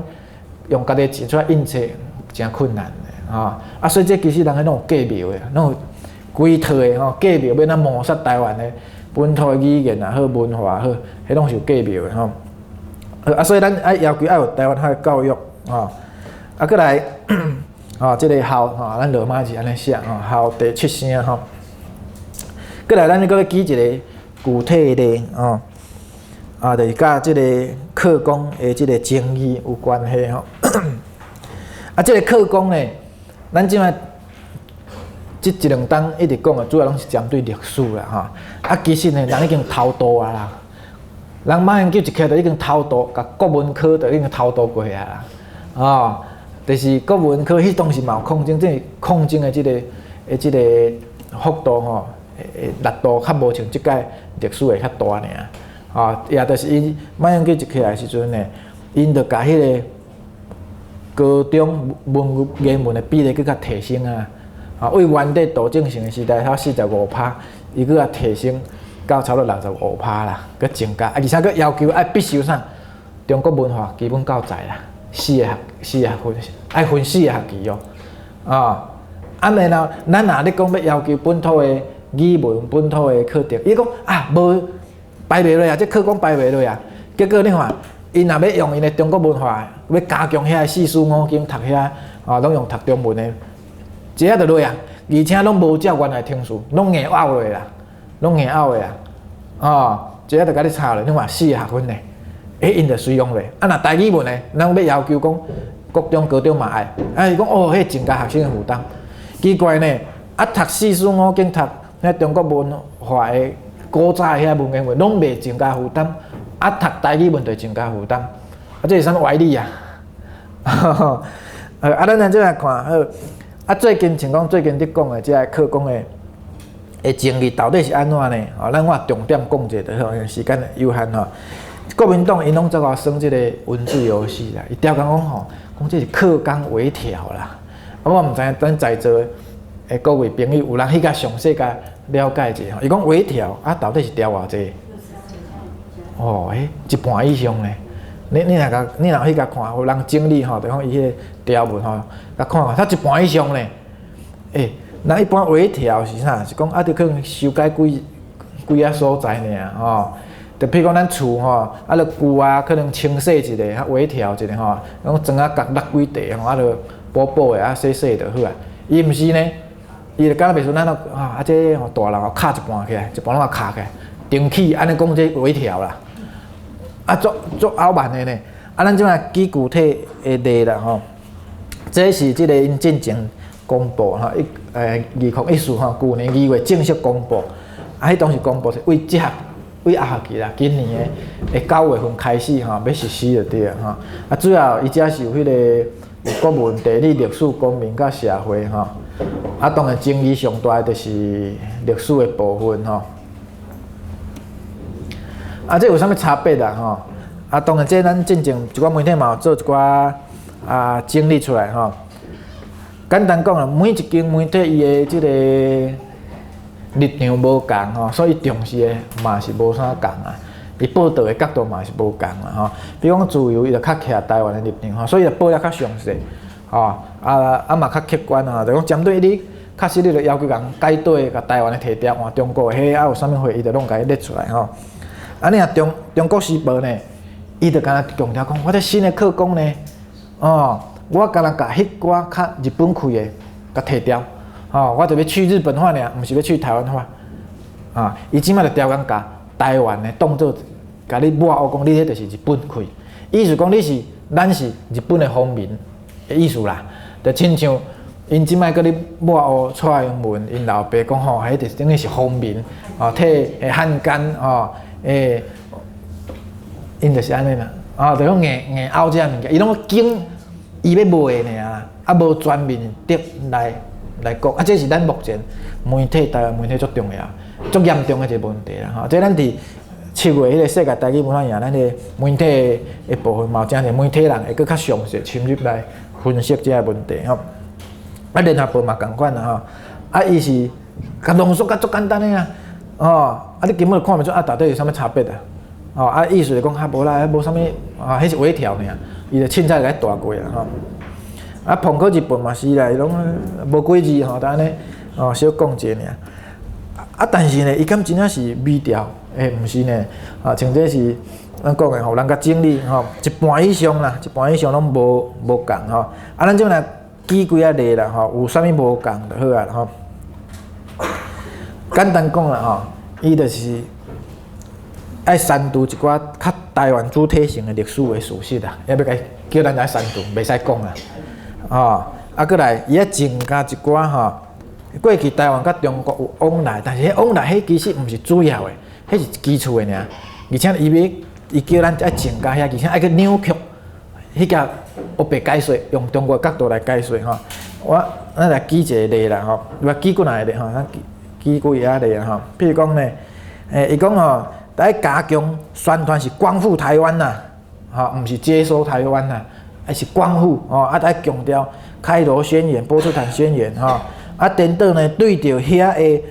用家己錢出來印冊，誠困難的，吼。啊，所以這其實人彼攏有計謀的，攏有規套的吼計謀，欲按怎抹殺台灣的本土的語言也好，文化也好，彼攏是有計謀的吼。啊，所以咱愛要求愛有台灣學的教育，吼。啊，閣來，吼，這個號吼，咱羅馬字按呢寫吼，號第七聲吼。閣來，咱閣欲舉一个具體的例吼，啊，就是佮這個課綱的這個爭議有關係吼。啊，這個課綱呢，咱這擺這一兩冬一直講的，主要攏是針對歷史啦吼。啊，其實呢，人已經偷渡啊啦。人馬英九一起就已經偷渡，共國文科就已經偷渡過啊啦。哦，就是國文科彼當時嘛有抗爭，這抗爭的這個幅度吼，力度較無像這擺歷史會較大爾。哦，也就是𪜶馬英九一起來時陣呢，𪜶就共彼個高中文言文的比例閣較提升啊。啊，對原底杜正成的時代才45趴，伊閣較提升到差不多65趴啦，閣增加。啊，而且閣要求愛必修啥？中國文化基本教材啦，四個學分，愛分四個學期哦。啊，啊然後咱若咧講欲要求本土的語文、本土的課程，伊講啊無排袂落啊，這課綱排袂落啊。結果你看，𪜶若欲用𪜶的中國文化，欲加強遐四書五經讀遐，啊，攏用讀中文的，這下就落啊，而且攏無照原來程序，攏硬拗落啦，攏硬拗的啊，哦，這下就共你插落，你看四個學分呢，欸，𪜶就隨用落。啊，若台語文呢，咱欲要求講國中、高中嘛愛，啊，伊講哦，彼增加學生的負擔，奇怪呢，啊，讀四書五經讀遐中國文化的古早的遐文言文，攏袂增加負擔，啊，讀台語文就會增加負擔，啊，這是啥物歪理啊？啊，咱來這來看好。啊，最近像講最近佇講的這个課綱的爭議到底是按怎呢？哦，咱我重點講者就好，因為時間有限吼。國民黨𪜶攏總愛耍這个文字遊戲啦，伊刁工講吼，講這是課綱微調啦。啊，我毋知影咱在座的各位朋友有人去共詳細共了解者吼。伊講微調啊，到底是調偌濟？哦，欸，一半以上呢。你若去共看，有人整理吼，就講伊彼个條文吼，共看看，才一半以上呢。欸，人一般微調是啥？是講啊，著可能修改幾幾仔所在爾吼。就譬如講咱厝吼，啊，著舊啊，可能清洗一下，較微調一下吼，講磚仔角落幾塊吼，啊，著補補的啊，洗洗就好啊。伊毋是呢，伊就敢若袂輸咱啊，啊這吼大人吼敲一半起來，一半攏共敲起來，重起按呢講這微調啦，啊足足傲慢的呢，啊咱這擺舉具體的例啦吼，這是這个𪜶進前公布吼，2014吼，舊年2月正式公布，啊，彼當時公布是為這學為下學期啦，今年的9月份開始吼，欲實施就對啊吼，啊主要伊遮是有彼個有國文、地理、歷史、公民佮社會吼，啊當然爭議上大的就是歷史的部分吼。啊，這有啥物差別啦吼？啊，當然這咱進前一寡媒體嘛有做一寡啊整理出來吼。簡單講啦，每一間媒體伊的這個立場無仝吼，所以重視的嘛是無啥仝啊。伊報導的角度嘛是無仝啦吼。比如講自由，伊就較徛台灣的立場吼，所以就報得較詳細，吼啊啊嘛較客觀啊，就講針對你確實你就要求共解對，共台灣的提掉換中國的彼啊有啥物貨，伊就攏共伊列出來吼。啊，你若中國時報呢，伊就敢若強調講，我這新的課綱呢，哦，我敢若共彼寡較日本氣的，共提掉，吼，我就欲去日本化爾，毋是欲去台灣化，啊，伊這擺就刁工共台灣的當做，共你抹黑講你彼就是日本氣，意思講你是咱是日本的皇民的意思啦，就親像𪜶這擺閣咧抹黑蔡英文𪜶老爸講吼，彼就是等於是皇民，哦，替漢奸吼。欸，𪜶就是按呢啦，啊，就講硬硬拗這个物件，伊攏揀伊欲賣的爾，啊，無全面的來來講，啊，這是咱目前媒體台灣媒體足重要、足嚴重的一个問題啦，吼。這咱佇7月彼个世界台語文化營，咱个媒體的部分嘛有誠濟媒體人會閣較詳細深入來分析這个問題吼。啊，聯合報嘛仝款啦吼，啊，伊是共濃縮甲足簡單的啊。哦，啊，你根本看袂出啊，到底有啥物差別啊？哦，啊，意思就講啊，無啦，無啥物啊，彼是微調爾，伊就凊彩共伊帶過啦吼。啊，蘋果日報嘛是啦，伊攏無幾字吼，就按呢哦，小講一下爾。啊，但是呢，伊敢真正是微調？欸，毋是呢，啊，像這是咱講的吼，人共整理吼，一半以上啦，一半以上攏無無仝吼。啊，咱這來舉幾仔例啦吼，有啥物無仝就好啊吼。簡單講啦吼，伊就是愛刪除一寡較台灣主體性的歷史的事實啦，猶欲共叫咱來刪除，袂使講啦，吼，啊，閣來伊愛增加一寡吼，過去台灣佮中國有往來，但是彼往來彼其實毋是主要的，彼是基礎的爾，而且伊欲伊叫咱愛增加遐，而且愛去扭曲，彼個烏白解說，用中國角度來解說吼。我咱來舉一個例啦吼，我舉幾個例吼，咱舉幾個例吼，譬如講呢，欸，伊講吼，愛加強宣傳是光復台灣啦，吼，毋是接收台灣啦，愛是光復吼，啊，愛強調開羅宣言、波茨坦宣言吼，啊，顛倒呢對著遐个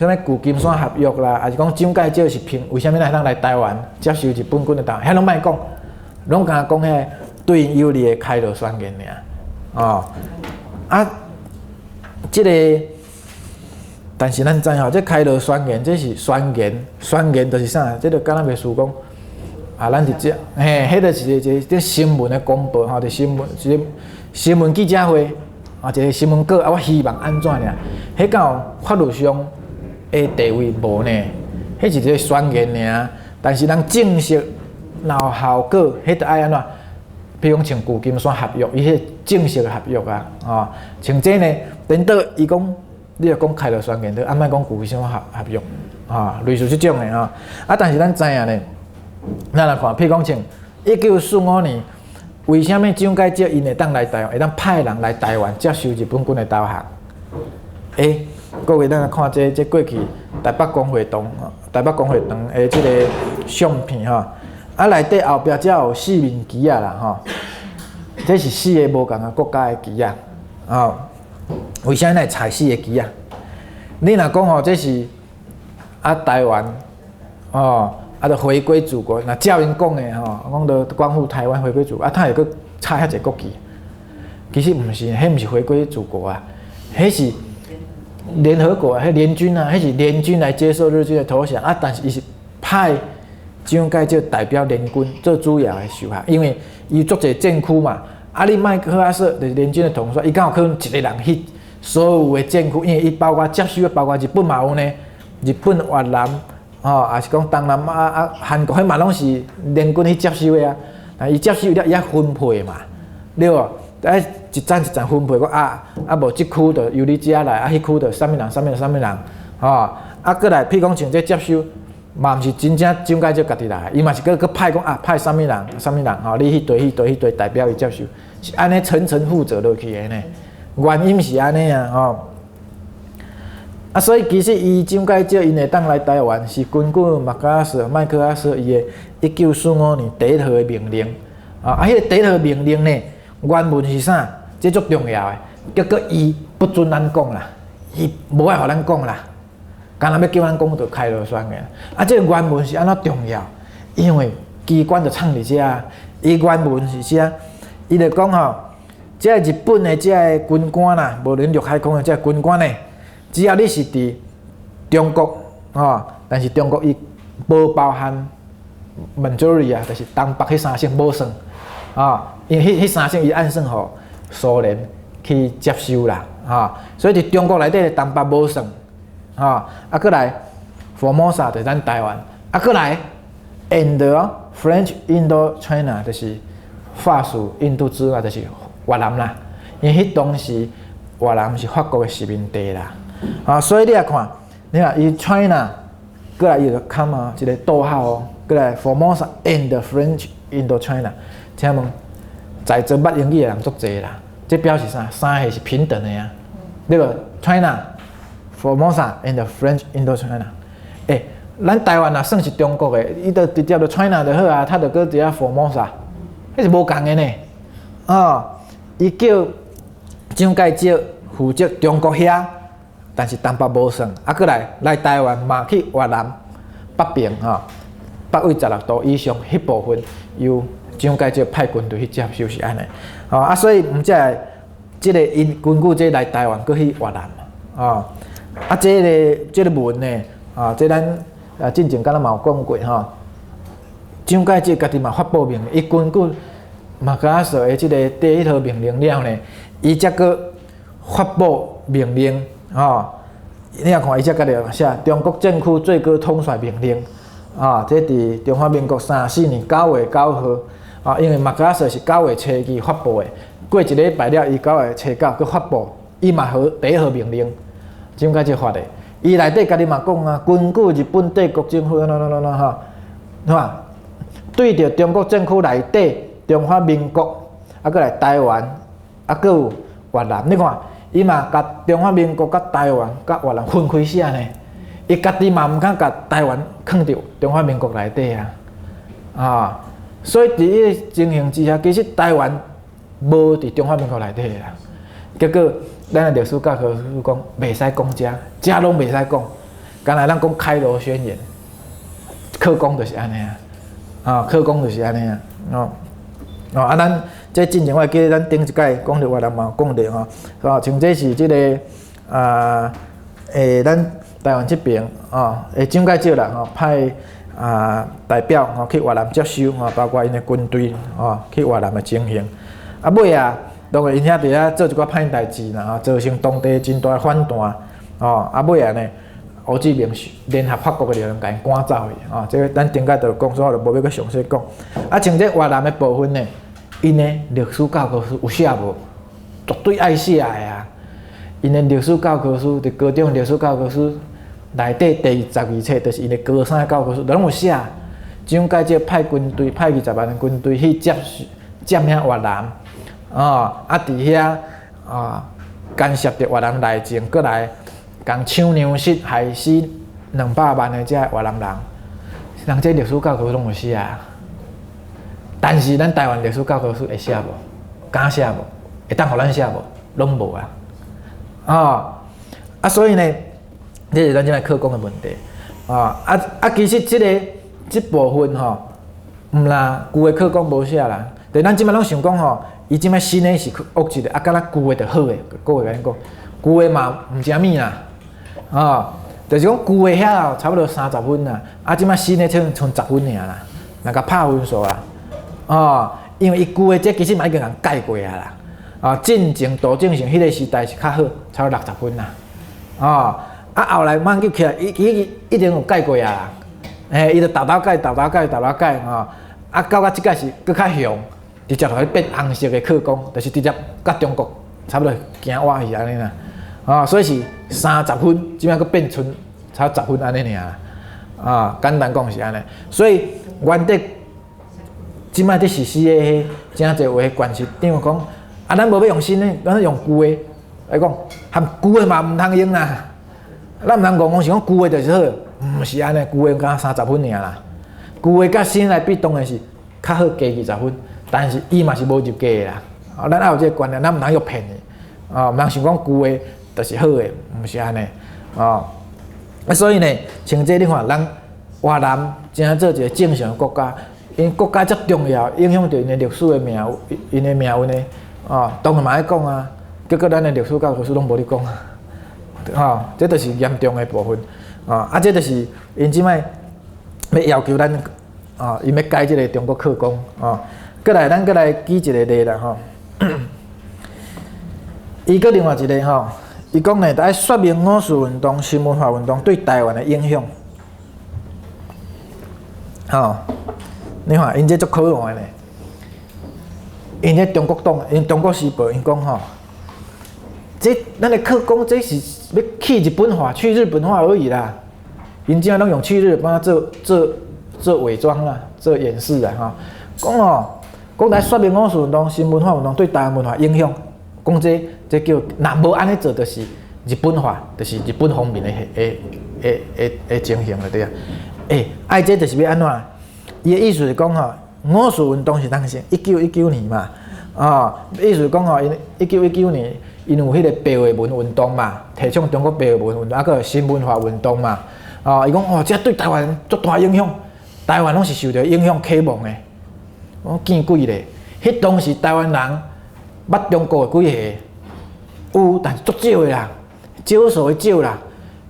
啥物舊金山合約啦，抑是講蔣介石是憑為啥物會當來台灣接受日本軍的投降，遐攏莫講，攏敢若講彼个對𪜶有利的開羅宣言爾，哦，啊，這个。但是咱知吼，這開羅宣言，這是宣言，宣言就是啥？這就敢若袂輸講，啊，咱佇這，嘿，彼个是一個這新聞的公報吼，佇新聞一個新聞記者會，啊，一個新聞稿啊，我希望按怎爾？彼敢有法律上的地位無呢？彼是一個宣言爾，但是人正式若有效果，彼著愛按怎？比如講像舊金山合約，伊彼正式的合約啊，吼，像這呢，顛倒伊講。你若講開羅宣言，啊，莫講舊金山合合約，吼，類似這種的吼。啊，但是咱知影呢，咱來看，譬如講像1945年，為啥物蔣介石𪜶會當來台灣，會當派人來台灣接受日本軍的投降？欸，各位，咱來看這這過去台北公會堂、台北公會堂的這個相片吼，啊，內底後壁才有四面旗仔啦吼，這是四个無仝的國家的旗仔，吼。為啥會插四个旗仔？你若講吼，這是啊台灣，哦，啊著回歸祖國。若照𪜶講的吼，講著光復台灣，回歸祖國，啊，他會閣插遐濟國旗？其實毋是，彼毋是回歸祖國啊，彼是聯合國啊，彼聯軍啊，彼是聯軍來接受日軍的投降啊。但是伊是派蔣介石代表聯軍做主要的受降，因為伊足濟戰區嘛。啊，你麥克阿瑟就是聯軍的統帥，伊敢有可能一個人去所有的戰區，因為伊包括接收的，包括日本嘛有呢，日本、越南，吼，抑是講東南亞啊、韓國，彼嘛攏是聯軍去接收的啊。啊，伊接收了，伊愛分配嘛，對無？愛一層一層分配，講啊啊，無這區就由你遮來，啊，彼區就啥物人、啥物人、啥物人，吼，啊，閣來，譬如講像這接收，嘛毋是真正蔣介石家己來，伊嘛是閣閣派講啊，派啥物人、啥物人，吼，你彼隊、彼隊、彼隊代表伊接收，是按呢層層負責落去的呢。原因是按呢啊，吼。啊，所以其實伊蔣介石𪜶會當來台灣，是根據麥克阿瑟、麥克阿瑟伊的1945年第一號的命令。啊，啊，彼個第一號命令呢，原文是啥？這足重要的。結果伊不准咱講啦，伊無愛予咱講啦，敢若欲叫咱講就開羅宣言。啊，這個原文是按怎重要？因為機關就藏佇遮，伊原文是啥？伊就講吼，這個日本的這個軍官啦，無論陸海空的這個軍官呢，只要你是佇中國，吼，但是中國伊無包含滿洲里啊，就是東北彼三省無算，啊，因為彼三省伊按算予蘇聯去接收啦，哈，所以佇中國內底的東北無算，哈，啊，閣來福摩薩就是咱台灣，啊，閣來 and French Indo China 就是法屬印度支那，就是越南啦，因為彼當時越南是法國的殖民地啦。啊，所以你來看，你看伊 China 閣來伊就 comma 一個逗號哦，閣來 Formosa and French Indochina，請問在座捌英語的人足濟啦，這表示啥？三個是平等的啊，對無？China Formosa and French Indochina，欸，咱台灣若算是中國的，伊就直接就 China 就好啊，他就閣佇遐 Formosa，彼是無仝的呢。哦，伊叫蔣介石負責中國遐。但是東北無算，啊，閣來來台灣嘛去越南北邊吼，北緯16度以上彼部分由蔣介石派軍隊去接收是按呢，吼啊，所以毋才會這個𪜶根據這來台灣，閣去越南嘛，哦，啊，這個文呢，啊，這咱啊進前敢若嘛有講過吼，蔣介石家己嘛發布命令，伊根據麥克阿瑟的這個第一號命令了呢，伊才閣發布命令。吼，你若看伊才家己寫中國戰區最高統帥命令，啊，這佇中華民國34年9月9號，啊，因為麥克阿瑟是9月初二發布的，過一禮拜了，伊9月初九閣發布，伊嘛號第一號命令，蔣介石發的，伊內底家己嘛講啊，根據日本帝國政府，吶吶吶吶吼，是吧？對著中國戰區內底中華民國，啊，閣來台灣，啊，閣有越南，你看。伊嘛共中華民國佮台灣佮越南分開寫呢，伊家己嘛毋敢共台灣囥佇中華民國內底啊，啊，所以佇彼个情形之下，其實台灣無佇中華民國內底啦。結果咱的歷史教科書講袂使講遮，遮攏袂使講，敢若咱講開羅宣言，課講就是按呢啊，啊，課講就是按呢啊，哦，哦，啊，咱。這進前我會記得咱頂一擺講著越南嘛有講著吼，哦，像這是這個啊，咱台灣這邊哦，蔣介石啦吼派啊代表吼去越南接收吼，包括𪜶的軍隊吼去越南的情形。啊尾啊，當然𪜶遐佇遐做一寡歹代誌啦吼，造成當地真大反彈吼。啊尾啊呢，胡志明聯合法國的人共𪜶趕走去吼。這個咱頂擺就講，所以我就無欲閣詳細講。啊，像這越南的部分呢？𪜶的歷史教科書有寫無？絕對愛寫的啊！𪜶的歷史教科書，佇高中歷史教科書內底第12冊，就是𪜶的高三教科書，攏有寫。蔣介石派軍隊，派20萬的軍隊去接佔領越南，哦，啊，佇遐啊干涉著越南內政，閣來共搶糧食，害死200萬的這越南人。人這歷史教科書攏有寫啊！但是咱台灣歷史教科書會寫無？敢寫無？會當予咱寫無？攏無啊！哦，啊，所以呢，這是咱這擺課講的問題。啊啊啊！其實這個這部分吼，毋若舊的課綱無寫啦。但咱這擺攏想講吼，伊這擺新的是惡質的，啊，敢若舊的就好的，閣會共恁講，舊的嘛毋誠物啦。哦，就是講舊的遐差不多30分啦，啊，這擺新的剩賰10分爾啦，若共拍分數啦。哦，因為伊舊的這其實嘛已經共改過啊啦，啊，進前杜正勝彼个時代是較好，差不多60分啦。哦，啊後來馬英九起來，伊伊一定有改過啊。嘿，伊就沓沓改、沓沓改、沓沓改吼。啊，到這擺是閣較雄，直接予伊變紅色的課綱，就是直接佮中國差不多行倚去按呢啦。啊，所以是30分，這擺閣變賰差十分按呢爾。啊，簡單講是按呢。所以原底這擺佇實施的彼誠濟話關係長講，啊，咱無欲用新的，咱用舊的來講，含舊的嘛毋通用啦。咱毋通戇戇想講舊的就是好，毋是按呢，舊的敢若30分爾啦。舊的佮新來比，當然是較好加20分，但是伊嘛是無入格的啦。啊，咱愛有這個觀念，咱毋通予騙去。啊，毋通想講舊的就是好的，毋是按呢。哦，啊，所以呢，像這你看，人越南誠做一個正常的國家，𪜶國家遮重要，影響著𪜶的歷史的命，𪜶的命運的，哦，當然嘛愛講啊。結果咱的歷史教科書攏無咧講啊，吼，這就是嚴重的部分，啊，啊，這就是𪜶這擺欲要求咱，啊，𪜶欲改這个中國課綱，啊，閣來咱閣來舉一个例啦，吼，伊閣另外一个吼，伊講呢，愛說明五四運動、新文化運動對台灣的影響，吼，你看𪜶這足可愛的呢，𪜶這中國黨，𪜶中國時報，𪜶講吼。這咱的課綱，這是欲去日本化、去日本化而已啦。𪜶這攏用去日本化做做做偽裝啦，做掩飾啦，吼。講哦，講來說明五四運動、新文化運動對台灣文化影響，講這這叫若無按呢做，就是日本化，就是日本方面的的的的的情形了，對啊。欸，愛這就是欲按怎？伊的意思是講吼，五四運動是當時1919年嘛，哦，意思講吼，𪜶1919年。𪜶有彼个白話文運動嘛，提倡中國白話文運動，啊，閣有新文化運動嘛，哦，伊講哦，這對台灣足大影響，台灣攏是受著影響啟蒙的。我見鬼咧！彼當時台灣人捌中國的幾个？有，但是足少的啦，少數的少啦。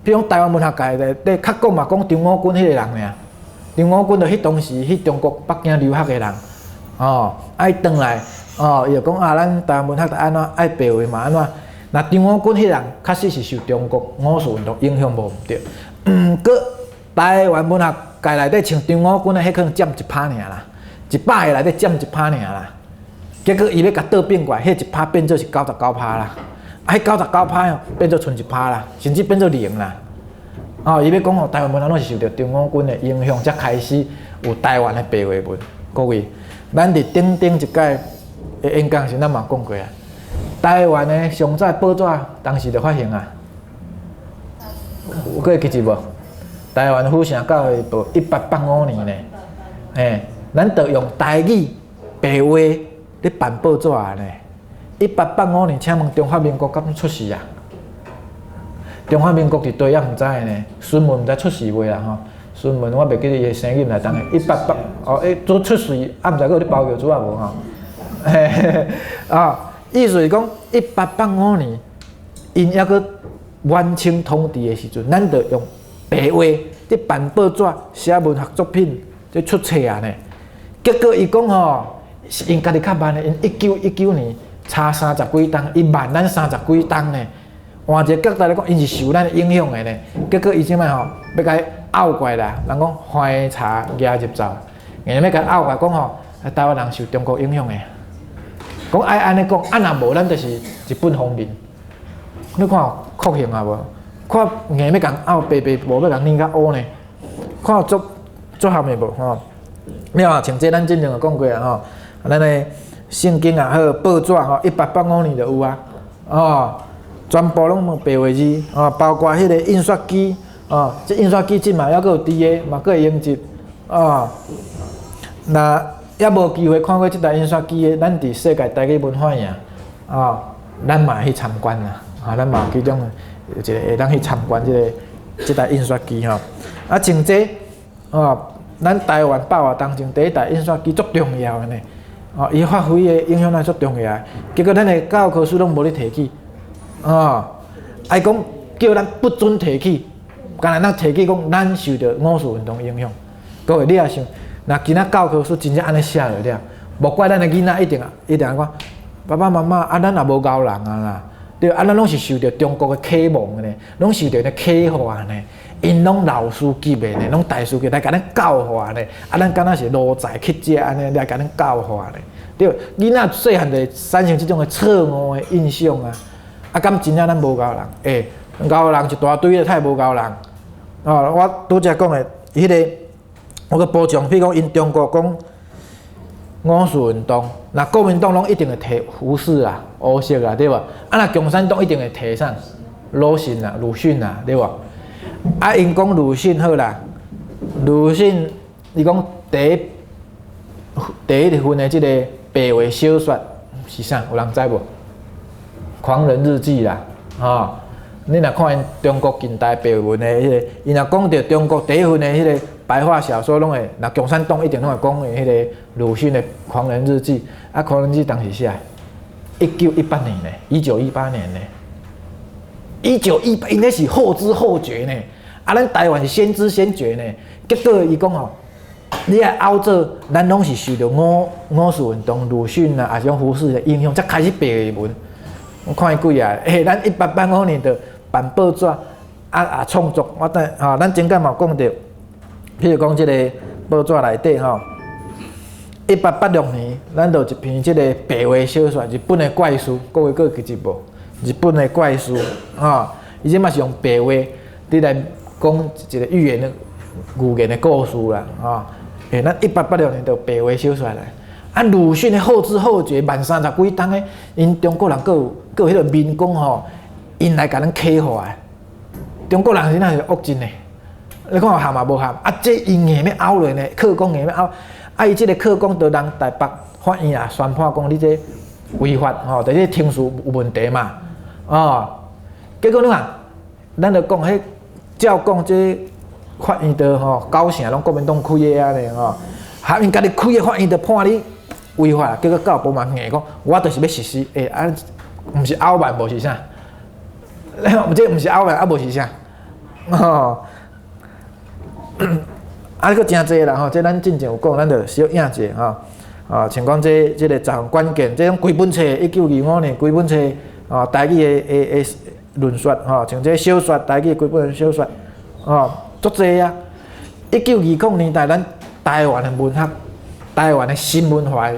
比如講台灣文學界內底較講嘛，講張五軍彼个人爾，張五軍就彼當時去中國北京留學的人，哦，啊伊轉來。哦，伊就講啊，咱台灣文學就按怎愛白話嘛按怎。若張五軍彼人確實是受中國五四運動影響無毋對，毋過台灣文學界內底像張五軍的，彼可能佔一趴爾啦，100個內底佔一趴爾啦。結果伊欲共倒變過來，彼一趴變做是99趴啦，啊，彼99趴哦變做賰一趴啦，甚至變做零啦。哦，伊欲講哦，台灣文學攏是受著張五軍的影響，才開始有台灣的白話文。各位，咱佇頂頂一屆的演講時，咱嘛講過啊。台灣的上早報紙當時就發行啊，有閣會記得無？台灣府城教育報1885年呢，嘿，咱就用台語白話咧辦報紙呢。1885年，請問中華民國敢出世啊？中華民國佇佗也毋知呢，孫文毋知出世未啦吼？孫文我袂記得伊的生日毋知當個一八八哦，欸，早出世，啊毋知閣有咧包藥紙仔無吼？嘿嘿啊，意思是講1885年，𪜶猶閣滿清統治的時陣，咱就用白話佇辦報紙、寫文學作品，佇出冊啊呢。結果伊講吼，是𪜶家己較慢的，𪜶1919年差三十幾冬，伊慢咱三十幾冬呢。換一個角度來講，𪜶是受咱影響的呢。結果伊這擺吼，欲共伊拗過來，人講橫柴夯入灶，硬欲共伊拗過來講吼，台灣人受中國影響的。講愛按呢講，啊若無咱就是日本方面。你看有確認啊無？看硬欲共拗白白無欲共擰較烏呢？看有足足合的無吼？了啊，像這咱之前就講過啊吼，咱的聖經也好，報紙吼，1885年就有啊，哦，全部攏用白話字，哦，包括彼个印刷機，哦，這印刷機這嘛猶閣有佇的，嘛閣會用著，哦，若猶無機會看過這台印刷機的，咱佇世界台語文化營，哦，咱嘛會去參觀啦，啊，咱嘛其中一個會當去參觀這个這台印刷機吼，啊，像這，哦，咱台灣百外當中第一台印刷機足重要的呢，哦，伊發揮的影響力足重要的，結果咱的教科書攏無咧提起，哦，愛講叫咱不准提起，敢若咱提起講咱受著五四運動影響，各位你也想，若今仔教科書真正按呢寫落了，莫怪咱的囡仔一定啊，一定按怎，爸爸媽媽啊，咱也無𠢕人啊啦，對，啊，咱攏是受著中國的啟蒙的呢，攏受著咧啟發呢，𪜶攏老師級的呢，攏大師級來共咱教化呢，啊，咱敢若是奴才乞食按呢來共咱教化呢，對，囡仔細漢就會產生這種的錯誤的印象啊，啊，敢真正咱無𠢕人？欸，𠢕人一大堆的，太無𠢕人。哦，我拄才講的，彼個我閣補充，比如講𪜶中國講五四運動，若國民黨攏一定會提胡適啦、胡適啦，對無？啊，若共產黨一定會提啥？魯迅啦、魯迅啦，對無？啊，𪜶講魯迅好啦，魯迅伊講第一份的這個白話小說是啥？有人知無？《狂人日記》啦，吼。你若看𪜶中國近代白話文的彼個，伊若講著中國第一份的彼個白話小說，攏會，若共產黨一定攏會講的彼個魯迅的《狂人日記》。啊，《狂人日記》當時寫？1918年呢，一九一八年呢，一九一八，𪜶彼是後知後覺呢。啊，咱台灣是先知先覺呢。結果伊講吼，你愛拗做，咱攏是受著五四運動、魯迅啊，抑是講胡適的影響，才開始白話文。我看伊幾啊，欸，咱1885年就辦報紙，啊創作，我等吼，咱前擺嘛有講著，譬如講這个報紙內底吼，1886年，咱就有一篇這个白話小說，日本的怪事，各位閣會記得無？日本的怪事，吼，伊這嘛是用白話佇來講一個寓言的寓言的故事啦，吼。欸，咱一八八六年就白話小說來，啊，魯迅的後知後覺慢三十幾冬的，𪜶中國人閣有閣有彼個民工吼，𪜶來共咱啟發的。中國人是哪是惡真的？你看有合嘛無合？啊，這𪜶硬欲拗落呢，克講硬欲拗，啊，伊這个課綱就人台北法院也宣判講你這違法吼，就是程序有問題嘛，哦，結果你看，咱就講彼照講這法院的吼，九成攏國民黨開的按呢吼，哈𪜶家己開的法院就判你違法，結果教育部嘛硬講，我就是欲實施，欸，啊，毋是傲慢無是啥？這毋是傲慢，啊無是啥？吼，啊，閣誠濟啦吼，這咱進前有講，咱就小影者吼，啊，像講這這个十項關鍵，這種規本冊，1925年規本冊，啊，台語的論說吼，像這小說，台語規本小說，吼，足濟啊！1920年代，咱台灣的文學、台灣的新文化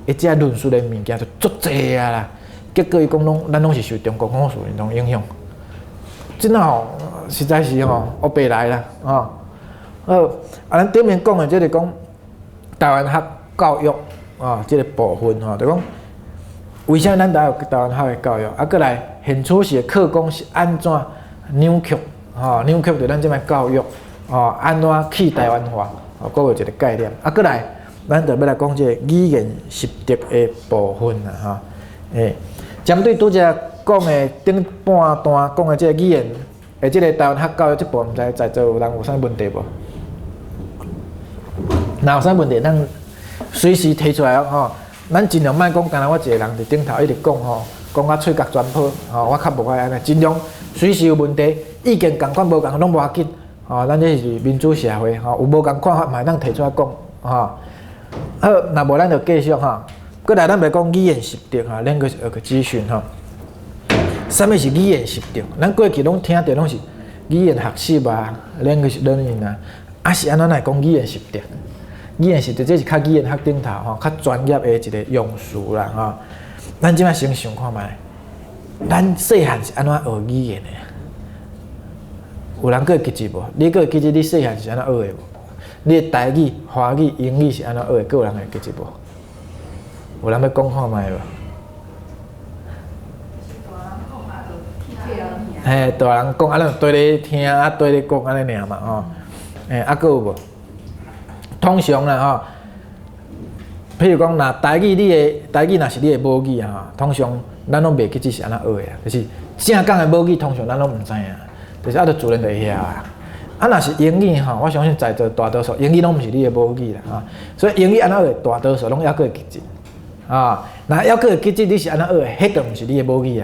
的這論述的物件就足濟啊啦。結果伊講攏，咱攏是受中國五四運動影響，真的吼，實在是吼，烏白來啦，吼。好，啊，咱頂面講的這個講台灣學教育啊，這個部分吼，就講為啥咱台有台灣學的教育？啊，閣來現處時的課綱是按怎扭曲？吼，扭曲著咱這擺教育，吼，按怎去台灣化？吼，閣有一个概念。啊，閣來，咱就欲來講這个語言習得的部分啦，吼。欸，針對拄才講的頂半段講的這個語言，的這个台灣學教育這部分，毋知在座有人有啥問題無？若有啥問題，咱隨時提出來吼。咱盡量莫講，干焦我一个人佇頂頭一直講吼，講甲喙角全破吼，我較無愛按呢。盡量隨時有問題，意見仝款無仝攏無要緊吼。咱這是民主社會吼，有無仝看法嘛會當提出來講吼。好，若無咱就繼續吼。閣來，咱欲講語言習得吼，language acquisition 吼。啥物是語言習得？咱過去攏聽著攏是語言學習啊，language learning 啊，啊是按怎來講語言習得？語言習得這是較語言學頂頭吼，較專業的一個用詞啦吼。咱這擺先想看覓，咱細漢是按怎學語言的？有人閣會記得無？你閣會記得你細漢是按怎學的無？你的台語、華語、英語是按怎學的？閣有人會記得無？有人欲講看覓無？嘿，大人講，啊，咱就綴咧聽，啊，綴咧講，按呢爾嘛，吼。欸，啊，閣有無？通常啦，吼，譬如講，若台語你的台語若是你的母語啊，通常咱攏袂記得是按怎學的啊，就是正港的母語，通常咱攏毋知影，就是啊，就自然就會曉啊。啊，若是英語吼，我相信在座大多數英語攏毋是你的母語啦，吼，所以英語按怎學，大多數攏猶閣會記得啊。若猶閣會記得你是按怎學的，彼就毋是你的母語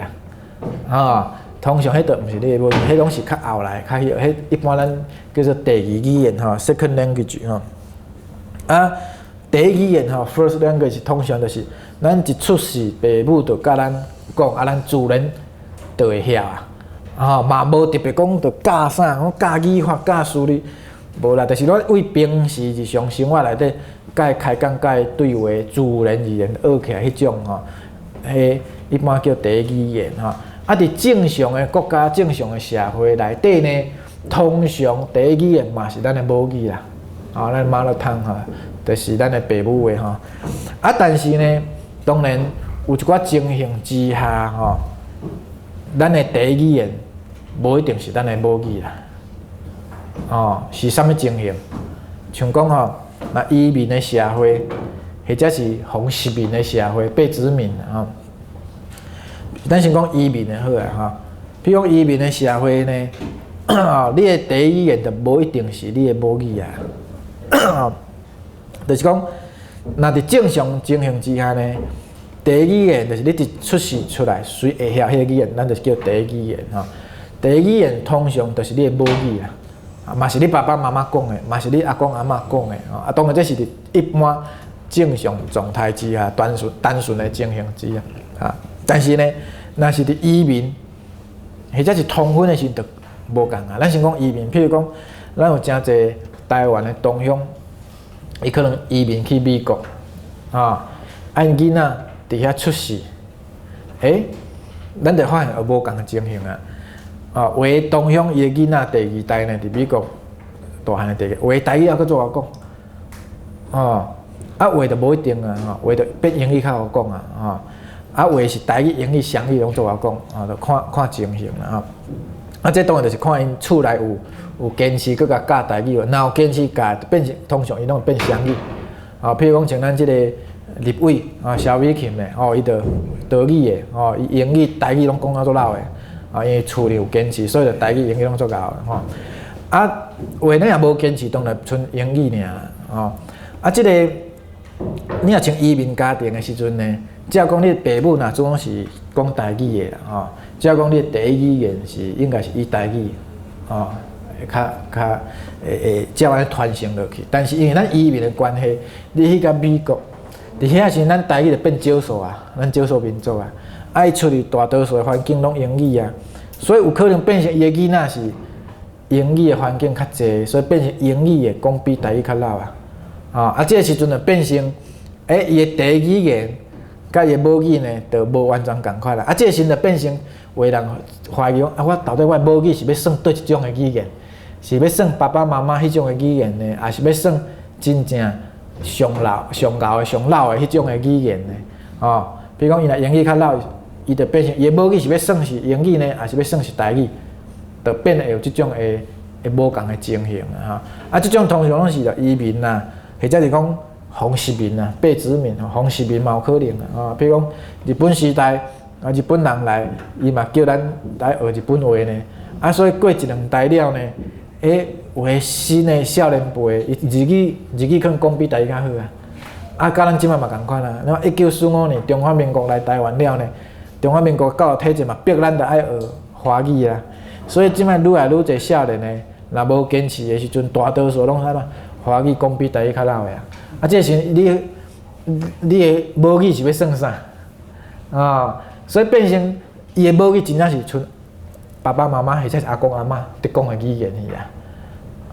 啊，啊。通常彼就毋是你的母語，彼攏是較後來較彼一般咱叫做第二語言吼，second language 吼。啊，第第一語言吼，first language 通常就是咱一出世，爸母就佮咱講，啊，咱自然就會曉啊。吼，嘛無特別講著教啥，講教語法、教數理，無啦，就是咱為平時日常生活內底，佮伊開講、佮伊對話，自然而然學起來彼種吼，彼一般叫第一語言吼。啊，佇正常的國家、正常的社會內底呢，通常第一語言嘛是咱的母語啦，吼，咱 mother tongue 吼，就是咱的爸母話吼。啊，但是呢，當然有一寡情形之下吼，咱的第一語言無一定是咱的母語啦。哦，是啥物情形？像講吼，若移民的社會，或者是予殖民的社會，被殖民吼。咱先講移民的好啊吼，比如講移民的社會呢，你的第一語言就無一定是你的母語啊。就是講，若佇正常情形之下呢，第一語言就是你一出世出來，隨會曉彼個語言，咱就是叫第一語言吼。第一語言通常就是你的母語啦，啊，嘛是你爸爸媽媽講的，嘛是你阿公阿嬤講的，啊，當然這是佇一般正常狀態之下，單純單純的情形之下，啊，但是呢，若是佇移民或者是通婚的時陣就無仝啊。咱先講移民，譬如講，咱有誠濟台灣的同鄉，伊可能移民去美國，啊，啊𪜶囡仔佇遐出世，欸，咱就發現有無仝的情形啊。啊，有的同鄉伊的囡仔第二代呢，佇美國大漢的第二，有的台語猶閣做會曉講，哦，啊，有的就無一定啊，吼，有的就變英語較好講啊，吼，啊，有的是台語、英語、雙語攏做會曉講，啊，就看看情形啦，吼。啊，這當然就是看𪜶厝內有堅持閣共教台語無，若有堅持教，變成通常伊攏會變雙語。啊，譬如講像咱這個立委啊，蕭美琴的，吼，伊就德語的，吼，伊英語、台語攏講甲足落的，啊，因為厝裡有堅持，所以就台語、英語攏足𠢕的，吼。啊，有的若無堅持，當然賰英語爾，吼。啊，這個你若像移民家庭的時陣呢，照講你爸母若總是講台語的啦，吼，照講你第一語言是應該是以台語，吼，較較會會照按呢傳承落去。但是因為咱移民的關係，你去到美國，佇遐時陣咱台語就變少數啊，咱少數民族啊，啊伊出去大多數的環境攏英語啊，所以有可能變成伊的囡仔是英語的環境較濟，所以變成英語的講比台語較落啊。啊，這個時陣就變成，欸，伊的第一語言佮伊的母語呢，就無完全仝款啦。啊，這個時陣就變成有的人懷疑講，啊，我到底我的母語是欲算佗一種的語言，是欲算爸爸媽媽彼種的語言呢，抑是欲算真正上老、上𠢕的、上老的彼種的語言呢？哦，比如講，伊若英語較落，伊就變成伊的母語是欲算是英語呢，抑是欲算是台語，就變會有這種的會無仝的情形啊！吼，啊，這種通常攏是移民啊，或者是講予殖民啊，被殖民，予殖民嘛有可能啊。比如講日本時代啊，日本人來，伊嘛叫咱來學日本話呢。啊，所以過一兩代了呢，欸，有的新的少年輩，伊日語可能講比台語較好啊。啊，佮咱這擺嘛仝款啊。那1945年中華民國來台灣了呢，中華民國教育體制嘛，逼咱著愛學華語啊。所以這擺愈來愈濟少年的，若無堅持的時陣，大多數攏啥物華語講比台語較落的啊。啊，這時你你的母語是欲算啥？啊，所以變成伊的母語真正是賰爸爸媽媽或者是阿公阿嬤佇講的語言去啊。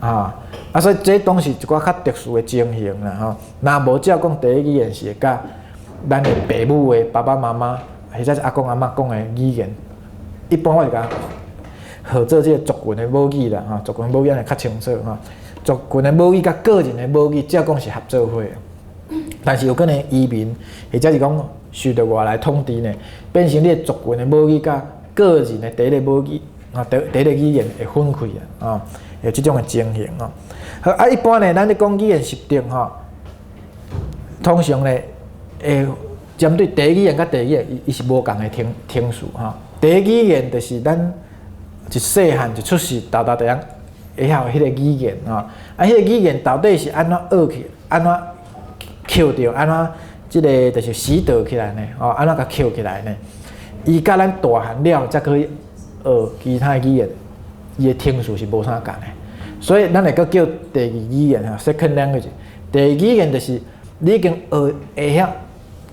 啊，啊，所以這當是一寡較特殊的情形啦吼。若無照講第一語言是會佮咱的爸母的爸爸媽媽或者是阿公阿嬤講的語言，一般我是共號做這個族群的母語啦吼，族群母語按呢較清楚吼。族群的母語佮個人的母語，照講是合做伙，但是有可能移民或者是講受著外來統治呢，變成你的族群的母語佮個人的第一個母語啊，第一個語言會分開啊，哦，有這種的情形哦。好啊，一般呢，咱咧講語言習得吼，通常呢會針對第一語言佮第二語言，伊伊是無仝的程序吼。第一語言就是咱一細漢一出世，沓沓就會曉彼個語言吼。啊，彼個語言到底是按怎學去，按怎抾著，按怎這個就是習得起來呢？吼，按怎共抾起來呢？伊佮咱大漢了，才去學其他語言，伊的程序是無啥仝的。所以咱會閣叫第二語言吼，second language。第二語言就是你已經學會曉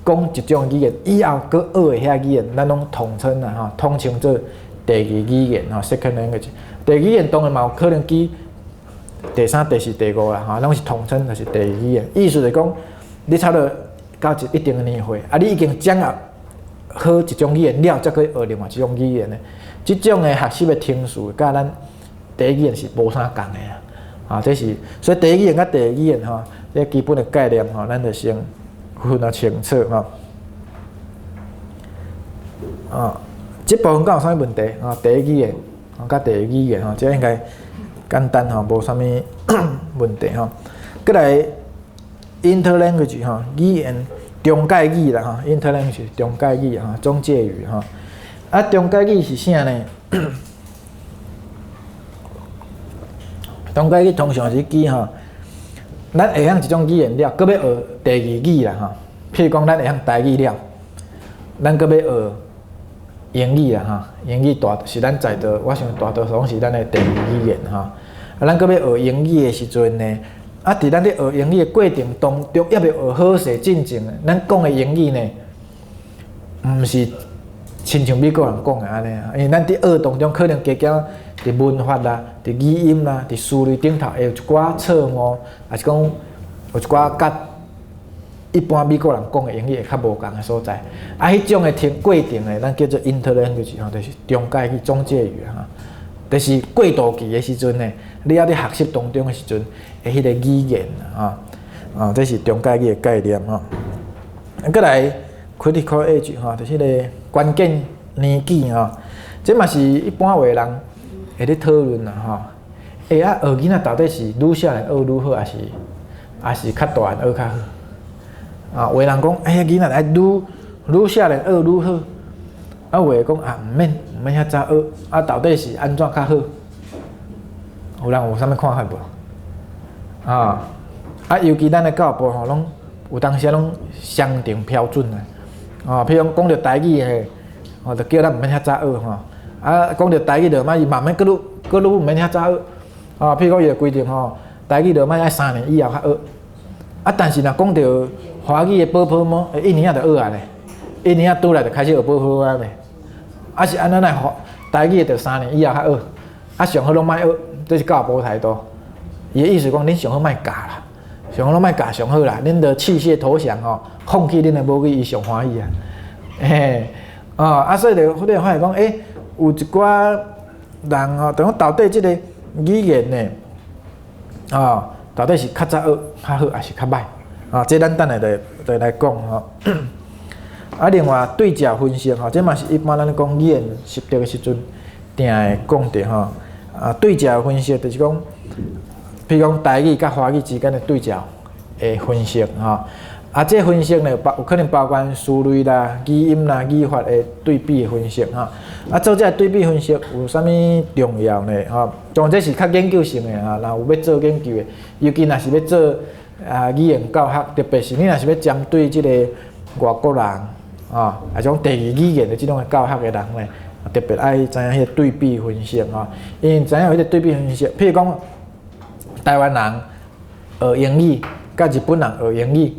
講一種語言，以後閣學會曉語言，咱攏統稱啦吼，統稱做第二語言吼，second language。第二語言當然嘛有可能記第三、第四、第五啦吼，攏是統稱就是第二語言。意思就是講，你差不多到一定的年歲，啊，你已經掌握好一種語言了，才閣學另外一種語言的。這種的學習的程序，佮咱第一語言是無啥仝的啊。啊，這是所以第一語言佮第二語言吼，這基本的概念吼，咱就先分得清楚吼。啊，這部分敢有啥物問題？啊，第一語言啊，佮第二語言吼，這應該簡單吼，無啥物問題吼。閣來，interlanguage 吼，語言中介語啦吼，interlanguage 中介語吼，中介語吼。啊，中介語是啥呢？中介語通常是指吼，咱會曉一種語言了，閣欲學第二語啦吼。譬如講，咱會曉台語了，咱閣欲學英語啦吼。英語大是咱在座，我想大多數攏是咱的第二語言吼。啊，咱閣欲學英語的時陣呢，啊，佇咱咧學英語的過程當中，猶未學好勢進前，咱講的英語呢，毋是親像美國人講的按呢，因為咱佇學當中可能加減佇文法啦、佇語音啦、佇思維頂頭會有一寡錯誤，抑是講有一寡佮一般美國人講的英語會較無仝的所在。啊，彼種的聽過程的，咱叫做 interlanguage 吼，就是中介語、中介語吼，就是過渡期的時陣呢，你猶佇學習當中的時陣的彼個語言吼，啊，這是中介語的概念吼。閣來 critical age 吼，就是彼個關鍵年紀吼，這嘛是一般話人會咧討論啦吼。欸啊，學囡仔到底是愈少年學愈好，抑是較大漢學較好？啊，有的人講，欸呀，囡仔愛愈愈少年學愈好。啊，有的講啊，毋免毋免遐早學。啊，到底是按怎較好？有人有啥物看法無？啊，啊，尤其咱的教育部吼，攏有當時攏雙重標準啊。啊，譬如講講著台語的，吼，就叫咱毋免遐早學吼。啊，講著台語就嘛伊慢慢閣愈閣愈毋免遐早學。啊，譬如講伊就規定吼，台語就嘛愛3年以後較學。啊，但是若講著華語的ㄅㄆㄇ，一年仔就學啊咧，一年仔拄來就開始學ㄅㄆㄇ咧。啊是按怎來台語的就三年以後較學，啊上好攏莫學，這是教育部態度。伊的意思講，恁上好莫教啦，上好攏莫教上好啦，恁著棄械投降吼，放棄恁的母語，伊上歡喜啊。嘿，哦，啊所以就你會發現講，欸，有一寡人吼，就講到底這個語言呢，哦，到底是較早學較好，抑是較䆀？啊，這咱等下就就來講吼。啊，另外對照分析吼，這嘛是一般咱講語言習得的時陣，定會講著吼。啊，對照分析就是講，比如講台語佮華語之間的對照的分析吼。啊，這分析呢，包有可能包括詞類啦、語音啦、語法的對比的分析吼。啊，做這個對比分析有啥物重要呢？吼，當然這是較研究性的啊，若有欲做研究的，尤其若是欲做啊語言教學，特別是你若是欲針對這個外國人啊，抑是講第二語言的這種的教學的人呢，特別愛知影彼個對比分析吼，因為知影彼個對比分析，譬如講台灣人學英語，佮日本人學英語，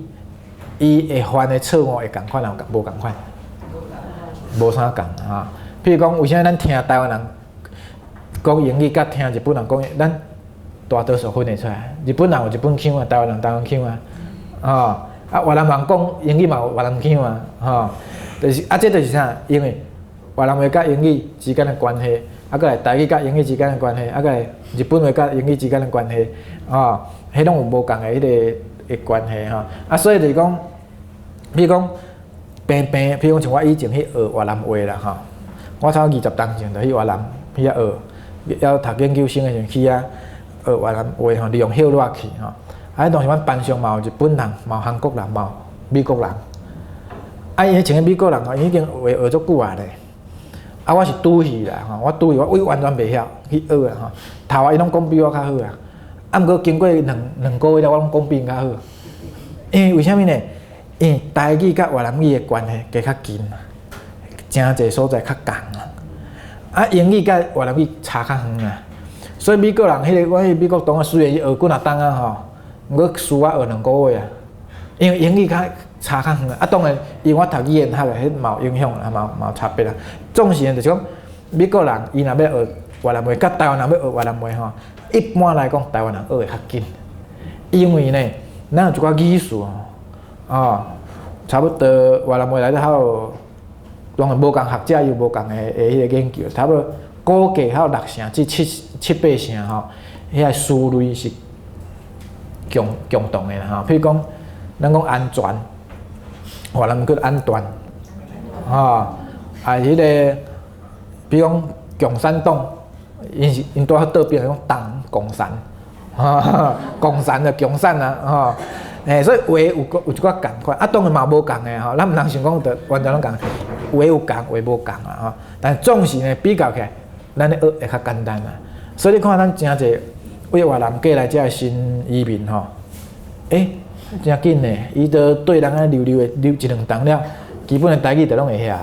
伊會犯的錯誤會仝款，抑無仝款？無啥仝哈。譬如講，為啥物咱聽台灣人講英語，佮聽日本人講，咱大多數分會出來。日本人有日本腔啊，台灣人台灣腔啊，吼啊越南人講英語嘛有越南腔啊，吼，就是啊，這就是啥？因為越南話佮英語之間的關係，啊，閣來台語佮英語之間的關係，啊，閣來日本話佮英語之間的關係，吼，彼攏有無仝的彼個的關係吼。啊，所以就是講，比如講，平平，譬如講像我以前去學越南話啦，吼，我差不多20冬前就去越南去遐學，猶讀研究生的時陣去遐學越南話吼，利用歇熱去吼。啊，當時阮班上嘛有日本人，嘛有韓國人，嘛有美國人。啊，伊彼穿個美國人吼，伊已經話學足久啊咧。啊，我是拄去啦吼，我拄去，我完全袂曉去學啊吼。頭仔伊攏講比我較好啊。啊，毋過經過兩個月了，我攏講比𪜶較好。因為為啥物呢？因為台語佮越南語的關係加較近啊，誠濟所在較仝啊。啊，英語佮越南語差較遠啊。所以美國人彼個，我去美國同學雖然伊學幾若冬啊吼，毋過輸我學兩個月啊。因為英語較差較遠啊，當然，因為我讀語言學的，彼嘛有影響啦，嘛有差別啦。總是就是講，美國人伊若欲學越南話，佮台灣人欲學越南話吼，一般來講，台灣人學會較緊，因為呢，咱有一寡語詞吼，哦，差不多越南話內底還有，當然無仝學者有無仝的彼个研究，差不多估計還有六成至七八成吼，彼个詞類是共共同的啦吼。譬如講，咱講安全，越南叫 an toàn，吼，啊，彼个，比如講共產黨，𪜶是𪜶拄好倒變講黨共產，吼，共產就共產啊，吼，欸，所以話有有一寡仝款，啊，當然嘛無仝的吼，咱毋通想講就完全攏仝，話有仝，話無仝啊，吼，但總是呢比較起來，咱咧學會較簡單啊。所以你看咱誠濟對越南過來遮的新移民吼，欸，誠緊呢，伊都對人仔溜溜的溜一兩冬了，基本的台語就攏會曉咧。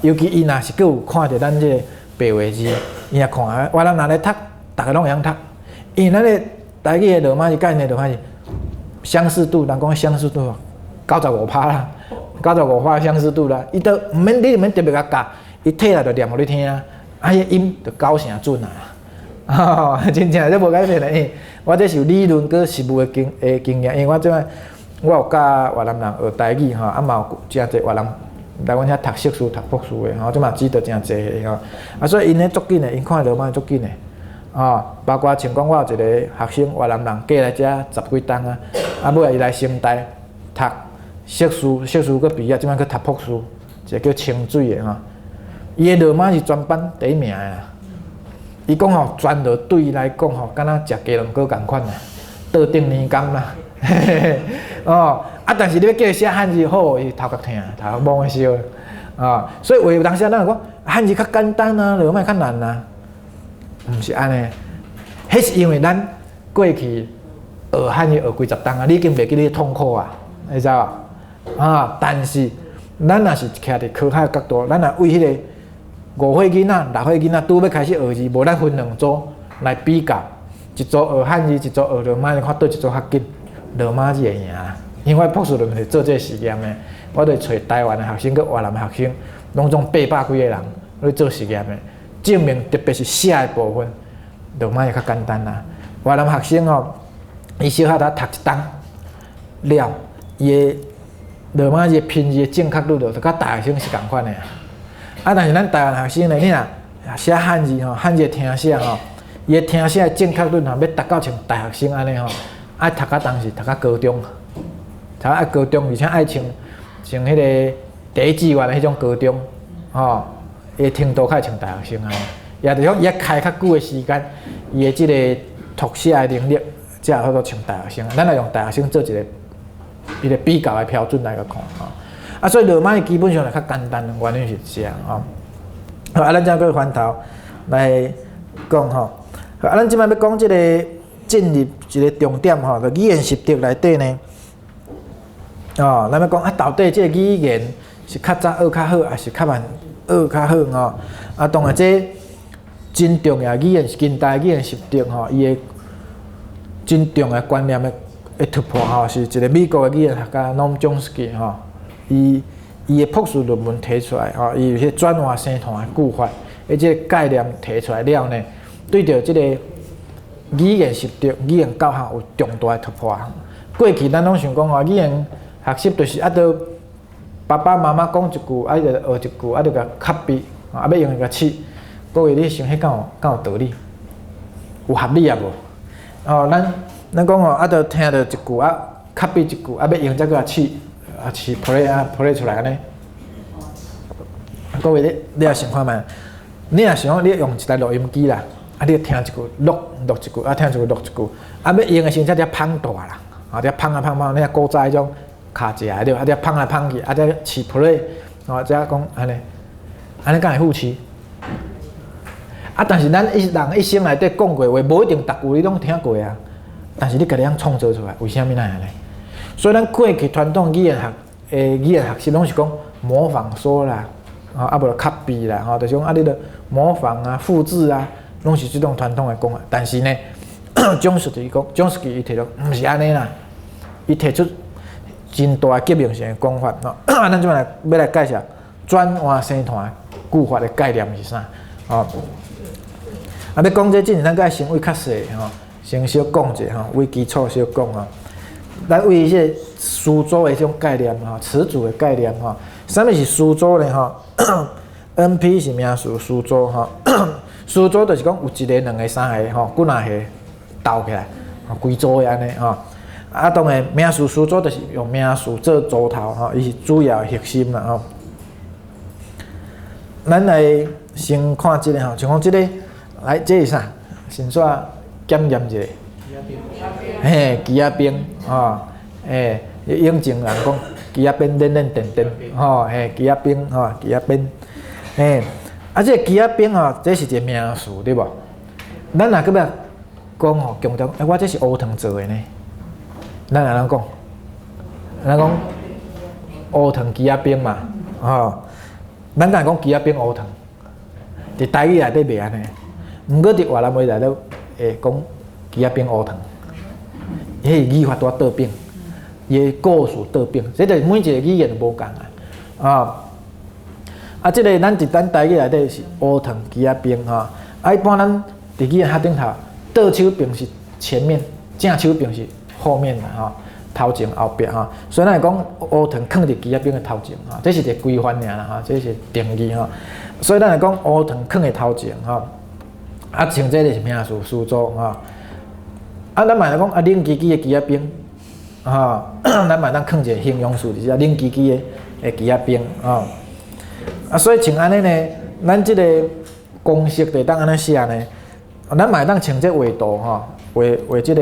尤其伊若是閣有看著咱這个白話字，伊若看啊，越南人咧讀，逐个攏會曉讀。因為咱的台語的羅馬字佮𪜶的羅馬字相似度，人講相似度95趴啦，95趴相似度啦。伊都毋免你毋免特別共教，伊提來就念予你聽啊，啊，彼個音就九成準啊。吼，真正這無改變的，因為我這是有理論閣實務的經驗，因為我這擺我有教越南人學台語吼，啊嘛有誠濟越南來阮遐讀碩士、讀博士的吼，這嘛指導誠濟的吼，啊所以𪜶咧足緊的，𪜶看羅馬足緊的，吼，包括像講我有一個學生越南人過來遮十幾冬啊，啊尾仔伊來成大讀碩士，碩士閣畢業，這擺閣讀博士，一個叫清水的吼，伊的羅馬是全班第一名的啦。伊講吼，全羅對伊來講吼，敢若食雞卵糕仝款啦，桌頂年柑啦，哦，啊，但是你欲叫伊寫漢字好，伊頭殼疼，頭殼摸會燒，啊，所以有當時咱會講漢字較簡單啊，羅馬較難啊，毋是按呢，彼是因為咱過去學漢字學幾十冬啊，你已經袂記得痛苦啊，你知無？啊，但是咱若是徛佇科學角度，咱若為彼个5歲囡仔、6歲囡仔拄欲開始學字，無咱分兩組來比較，一組學漢字，一組學羅馬字，看佗一組較緊，羅馬字會贏啦。因為我博士論文是做這個實驗的，我就揣台灣的學生佮越南的學生，攏總八百幾个人咧做實驗的，證明特別是寫的部分，羅馬字較簡單啦。越南學生吼，伊小可才讀一冬了，伊的羅馬字拼字的正確率就佮大學生是仝款的。啊！但是咱台灣學生呢，你若寫漢字吼，漢字的聽寫吼，伊的聽寫的正確率吼，欲達到像大學生按呢吼，愛讀到當時讀到高中，讀到高中，而且愛像像彼个第一志願的彼種高中，吼，伊的程度較會像大學生按呢。也就是講，伊愛開較久的時間，伊的這个讀寫的能力，才會法度像大學生。咱來用大學生做一个一个比較的標準來共看吼。啊，所以羅馬字基本上就較簡單，原因是這樣吼。好，啊，咱這閣翻頭來講吼。啊，咱這擺欲講這个進入一个重點吼，就語言習得內底呢。哦，咱欲講啊，到底這個語言是較早學較好，還是較慢學較好吼？啊，當然這真重要語言近代語言習得吼，伊的真重要觀念的突破吼，是一个美國的語言學家 Noam Chomsky 吼。伊伊的博士論文提出來，吼，伊有彼轉換聲段的句法，彼這個概念提出來了呢，對著這個語言習得、語言教學有重大的突破。過去咱攏想講吼，語言學習就是啊，著爸爸媽媽講一句，啊，就學一句，啊，就共 copy，啊，欲用來共試。各位，你想彼敢有敢有道理？有合理抑無？哦，咱咱講吼，啊，著聽著一句啊，copy 一句，啊，欲用才閣來試。啊，試 play 啊，play 出來按呢。各位，你你也想看覓？你若想講，你用一台錄音機啦，啊，你聽一句錄錄一句，啊，聽一句錄一句，啊，欲用的時陣才佇放帶啦，啊，佇放啊放放，你若古早彼種卡一的對，啊，佇放來放去，啊，才試 play，哦，才講按呢，按呢敢會復試？啊，但是咱一人一生內底講過話，無一定逐句你攏聽過啊。但是你家己通創造出來，為啥物咱會按呢？所以咱過去傳統語言學的語言學習攏是講模仿說啦，啊無就 copy 啦，吼，就是講啊，你著模仿啊、複製啊，攏是這種傳統的講法。但是呢，蔣斯基講，蔣斯基伊提出毋是按呢啦，伊提出真大革命性的講法吼。啊，咱這擺來欲來介紹轉換生團句法的概念是啥？吼。啊，欲講這之前，咱閣愛先為較細吼，先小講者吼，為基礎小講吼。咱為這個詞組的這種概念吼，詞組的概念吼，啥物是詞組呢？吼，NP 是名詞詞組吼，詞組就是講有一个、兩个、三个吼，幾若个鬥起來，吼，規組的按呢吼。啊，當然名詞詞組就是用名詞做組頭吼，伊是主要的核心啦吼。咱來先看這個吼，像講這個，來這是啥？先煞檢驗一下。嘿，枝仔冰吼，欸，永靖人講枝仔冰軟軟甜甜吼，嘿，枝仔冰吼，枝仔冰，嘿，啊，這個枝仔冰吼，這是一個名詞對無？咱若閣欲講吼，強調，欸，我這是烏糖做的呢，咱按怎講？咱講烏糖枝仔冰嘛，吼，咱敢會講枝仔冰烏糖？佇台語內底袂按呢，毋過佇越南話內底會講枝仔冰烏糖。彼個語法拄仔倒反，伊的故事倒反，這就是每一個語言都無仝啊。啊，啊，這個咱佇咱台語內底是烏糖枝仔冰吼，啊，一般咱佇語言學頂頭，倒手爿是前面，正手爿是後面啦吼，頭前後壁吼，所以咱會講烏糖囥佇枝仔冰的頭前吼，這是一個規範爾啦吼，這是定義吼，所以咱會講烏糖囥佇頭前吼，啊，像這個是名詞詞組吼。啊，咱嘛會講啊，冷吱吱的枝仔冰，吼，咱嘛會當囥一個形容詞，就是啊，冷吱吱的枝仔冰，吼。啊，所以像按呢呢，咱這個公式就會當按呢寫呢，咱嘛會當像這畫圖吼，畫畫這個，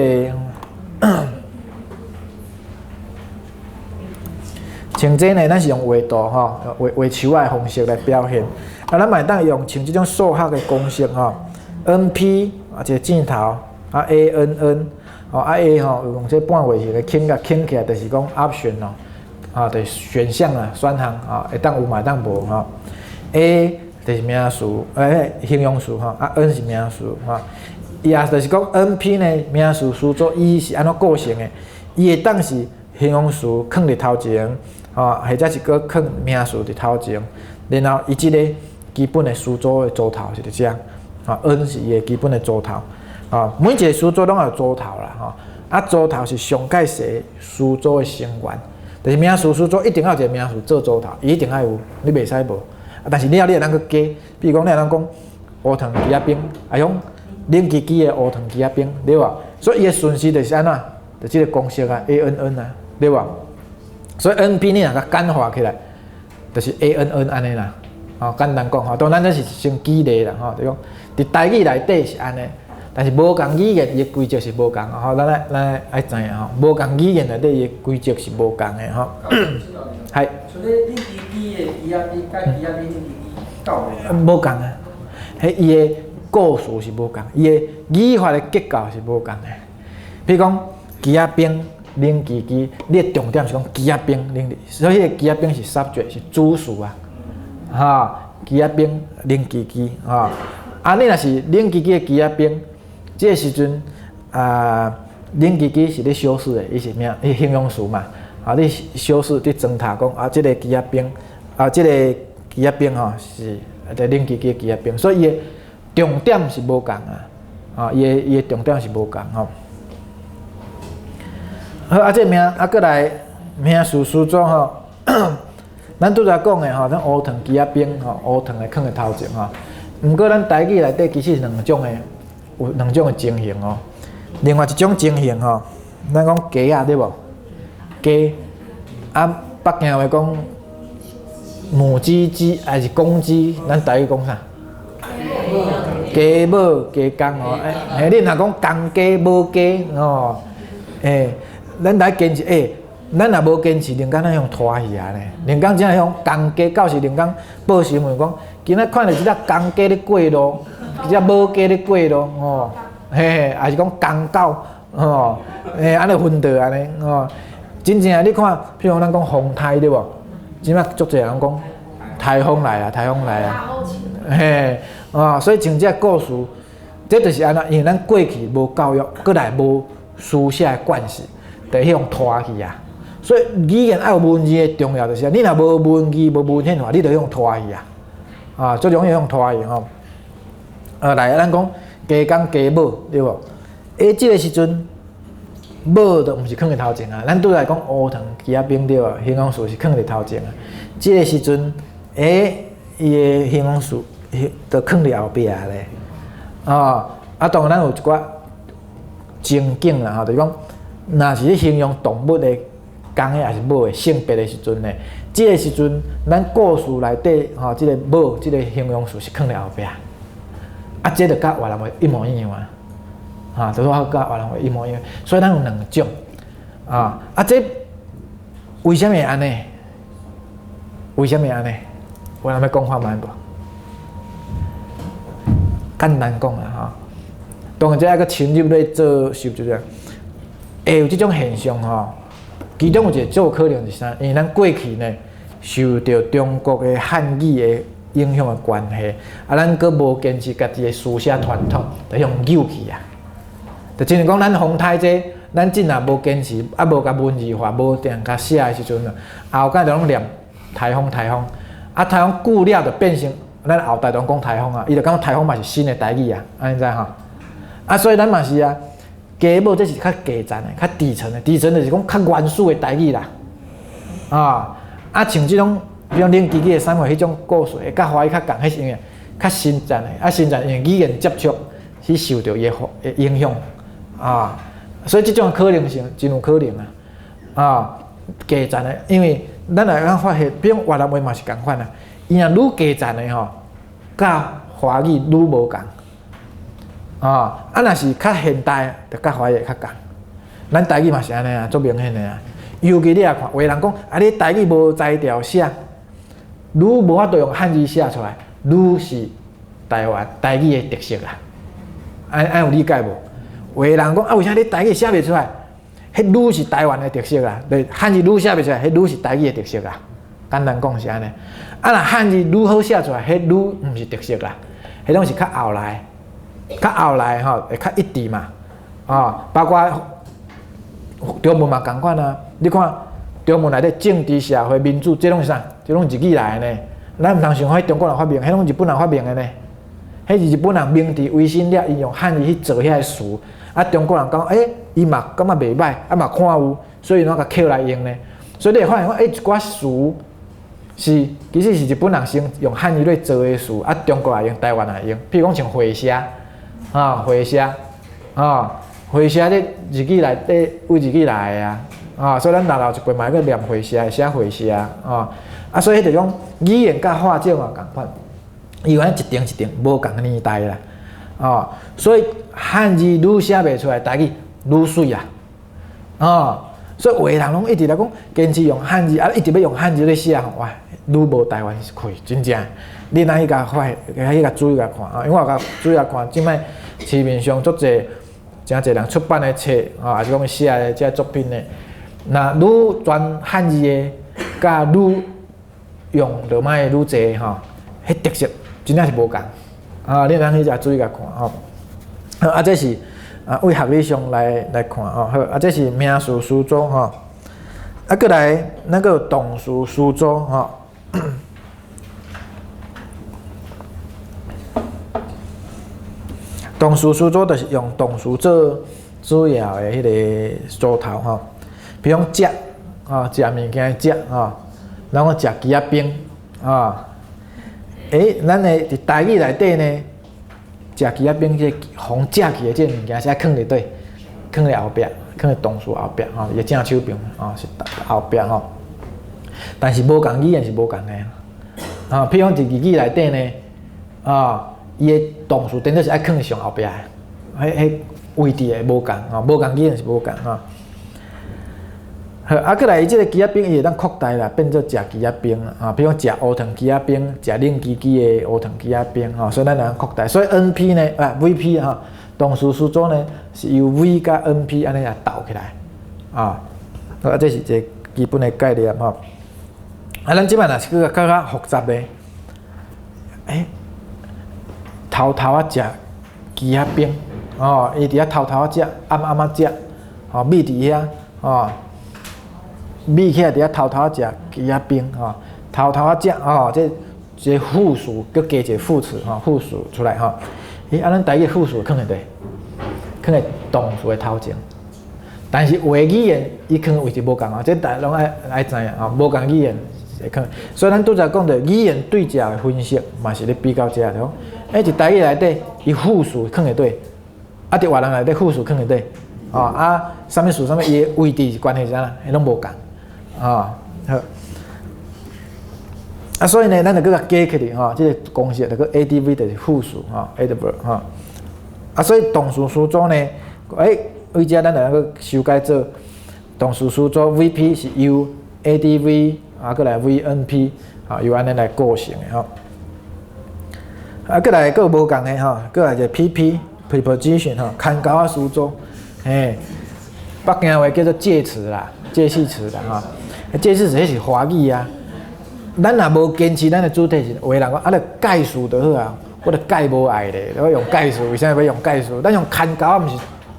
像這呢，咱是用畫圖吼，畫畫樹仔的方式來表現。啊，咱嘛會當用像這種數學的公式吼，NP 啊，一個箭頭。啊 A N N，吼啊 A 吼用這半月形的圈共圈起來，就是講 option 咯，啊，就是選項啊，選項啊，會當有嘛會當無吼。A 就是名詞，欸，形容詞吼，啊 N 是名詞吼。伊也就是講 N P 呢，名詞詞組伊是按怎構成的？伊會當是形容詞囥佇頭前，吼，或者是閣囥名詞佇頭前，然後伊這個基本的詞組的組頭是佇遮，吼，N 是伊的基本的組頭。啊，每一個詞組攏有組頭啦，吼，啊，組頭是上蓋細詞組的成員，就是名詞詞組一定要有一個名詞做組頭，伊一定愛有，你袂使無。啊，但是了後你會當閣加，比如講你會當講烏糖枝仔冰，啊用冷吱吱的烏糖枝仔冰，對無？所以伊的順序就是按怎？就這個公式啊，A N N 啊，對無？所以 N P 你若共簡化起來，就是 A N N 按呢啦。吼，簡單講吼，當然咱這是先舉例啦，吼，就講佇台語內底是按呢。但是無仝語言，伊的規則是無仝吼，咱愛咱愛知影吼，無仝語言內底伊的規則是無仝的吼。係。像咧冷吱吱的枝仔冰，佮枝仔冰冷吱吱鬥。無仝啊，彼伊的故事是無仝，伊的語法的結構是無仝的。比如講枝仔冰冷吱吱，你的重點是講枝仔冰冷，所以彼個枝仔冰是 subject 是主詞啊，哈，枝仔冰冷吱吱，吼，啊，你若是冷吱吱的枝仔冰。這個時陣啊，冷吱吱是咧修飾的，伊是名，伊形容詞嘛。啊，你修飾佇裝塔講啊，這個枝仔冰，啊，這個枝仔冰吼是這冷吱吱的枝仔冰，所以伊的重點是無仝啊。啊，伊的重點是無仝吼。好，啊，這個名啊，閣來名詞詞組吼，咱拄才講的吼，咱烏糖枝仔冰吼，烏糖會囥佇頭前吼。毋過咱台語內底其實是兩種的。有兩種的情形哦，另外一種情形吼，咱講雞仔對無？雞啊，北京話講母雞雞還是公雞？咱台語講啥？雞母雞公哦，欸，你若講公雞母雞吼，欸，咱來堅持欸，咱若無堅持，人家咱用拖去啊呢？人家真用公雞，到時人家報新聞講，今仔看著這隻公雞咧過路。這隻母雞咧過路吼，嘿，還是講公狗吼，欸，按呢分著按呢吼。真正你看，譬如咱講風颱對無？這擺足濟人講颱風來啊，颱風來啊，嘿，哦，所以像這個故事，這就是按怎？因為咱過去無教育，閣來無書寫的慣勢，就彼種拖去啊。所以語言愛有文字的重要就是，你若無文字無文獻的話，你就用拖去啊，啊，足容易用拖去吼。啊，來，咱講家公家母對無？欸，這个時陣母就毋是囥佇頭前啊。咱拄來講烏糖枝仔冰對無？形容詞是囥佇頭前啊。這个時陣，欸，伊的形容詞就囥佇後壁咧。啊，啊，當然咱有一寡情景啦，吼，就是講，若是咧形容動物的公的抑是母的性別的時陣呢，這个時陣咱故事內底吼，這个母這个形容詞是囥佇後壁，啊，這就佮越南話一模一樣啊，哈，就說佮越南話一模一樣，所以咱有兩種，啊，啊，這為啥物會按呢？為啥物按呢？有人欲講看覓無？簡單講啦，吼，當然這猶閣深入咧做習就是，會有這種現象吼。其中有一個最有可能是啥？因為咱過去呢受著中國的漢語的影響的關係，啊，咱閣無堅持家己的書寫傳統，就予扭去啊。就親像講咱風颱這，咱真若無堅持，啊無共文字化，無定共寫的時陣啊，後蓋就攏念颱風颱風，啊颱風久了就變成咱後代攏講颱風啊，伊就感覺颱風嘛是新的台語啊，按呢知吼？啊，所以咱嘛是啊。家母這是較低層的、較底層的，底層就是講較原始的台語啦。啊，啊像這種，比如冷機機的啥物彼種故事，會佮華語較仝，彼是因為較新層的，啊新層因為語言接觸去受著伊的影響，啊，所以這種可能性真有可能啊。啊，低層的，因為咱來講發現，比如越南話嘛是仝款啊，伊若愈低層的吼，佮華語愈無仝。啊，啊，若是較現代，就佮華語會較仝。咱台語嘛是按呢啊，足明顯的啊。尤其你若看，有的人講，啊，你台語無才調寫，愈無法度用漢字寫出來，愈是台灣台語的特色啊。按按有理解無？有的人講，啊，為啥你台語寫袂出來？彼愈是台灣的特色啊！對，漢字愈寫袂出來，彼愈是台語的特色啊。簡單講是按呢。啊，若漢字愈好寫出來，彼愈毋是特色啦，彼攏是較後來。較後來吼會較一致嘛，啊，包括中文嘛仝款啊。你看中文內底政治、社會、民主，這攏是啥？這攏日語來的呢。咱毋通想講彼中國人發明，彼攏日本人發明的呢。彼是日本人明治維新了，伊用漢字去造遐個詞，啊，中國人講，欸，伊嘛感覺袂䆀，啊嘛看有，所以攏共抾來用呢。所以你會發現講，欸，一寡詞是其實是日本人先用漢字來造的詞，啊，中國也用，台灣也用。譬如講像火車。啊，火車，啊，火車這日語內底對日語來的啊，啊，所以咱老老一輩嘛會閣念火車，寫火車啊，啊，所以彼種語言佮發展嘛仝款，伊有一層一層無仝年代啦，啊，所以漢字愈寫袂出來，台語愈媠啊，啊，所以有的人攏一直來講堅持用漢字，啊，一直欲用漢字咧寫吼，哇，愈無台灣氣，真正。你若去共發現，去共注意共看啊，因為我有共注意共看，這擺市面上足濟誠濟人出版的冊啊，抑是講寫的這作品的，若愈全漢字的，佮愈用羅馬的愈濟吼，彼特色真正是無仝啊！你通去遮注意共看吼。啊，這是啊，為學理上來來看吼。好，啊，這是名詞詞組吼。啊，閣來咱閣有動詞詞組吼。動詞詞組就是用動詞做主要的彼个組頭吼，比如講食，啊，食物件食，啊，咱講食枝仔冰，啊，欸，咱的佇台語內底呢，食枝仔冰這个予食去的這个物件是愛囥佇佗？囥佇後壁，囥佇動詞後壁，吼，伊的正手爿，啊，是後壁吼。但是無仝語言是無仝的，啊，譬如講佇日語內底呢，啊，伊的動詞頂多是愛囥上後壁的，彼彼位置會無仝，吼，無仝語言是無仝吼。好，啊，閣來伊這个枝仔冰伊會當擴大啦，變做食枝仔冰啊，比如講食烏糖枝仔冰，食冷吱吱的烏糖枝仔冰吼，所以咱會當擴大。所以 NP 呢，啊 VP 吼，動詞詞組呢是由 V 佮 NP 按呢來鬥起來，啊，好，這是一个基本的概念吼。啊，咱這擺若是閣較較複雜的，欸，偷偷仔食枝仔冰，哦，伊佇遐偷偷仔食，暗暗仔食，吼，覕佇遐，吼，覕起來佇遐偷偷仔食枝仔冰吼，偷偷仔食吼，這一个副詞，閣加一個副詞吼，副詞出來吼。欸，啊，咱台語副詞囥佇佗？囥佇動詞的頭前。但是話語言伊囥的位置無仝啊，這大家攏愛愛知影吼，無仝語言會囥。所以咱拄才講著語言對照的分析，嘛是咧比較這就講，欸，佇台語內底，伊副詞囥佇佗？啊，佇越南內底副詞囥佇佗？哦，啊，啥物詞啥物，伊的位置關係是按怎？彼攏無仝，哦，好。啊，所以呢，咱就閣共加起來吼，這個公式就閣 ADV 就是副詞吼，adverb 吼。啊，所以動詞詞組呢，欸，為這咱就閣修改做動詞詞組 VP 是由 ADV 啊，閣來 VNP 啊，由按呢來構成的吼。啊，閣來閣有無仝的吼，閣來一個 PP preposition 吼，牽鉤仔詞組，嘿，北京話叫做介詞啦，介系詞啦吼。介系詞彼是華語啊。咱若無堅持咱的主體是，有的人講啊，你介詞就好啊，我著介無愛咧，我用介詞，為啥物欲用介詞？咱用牽鉤仔毋是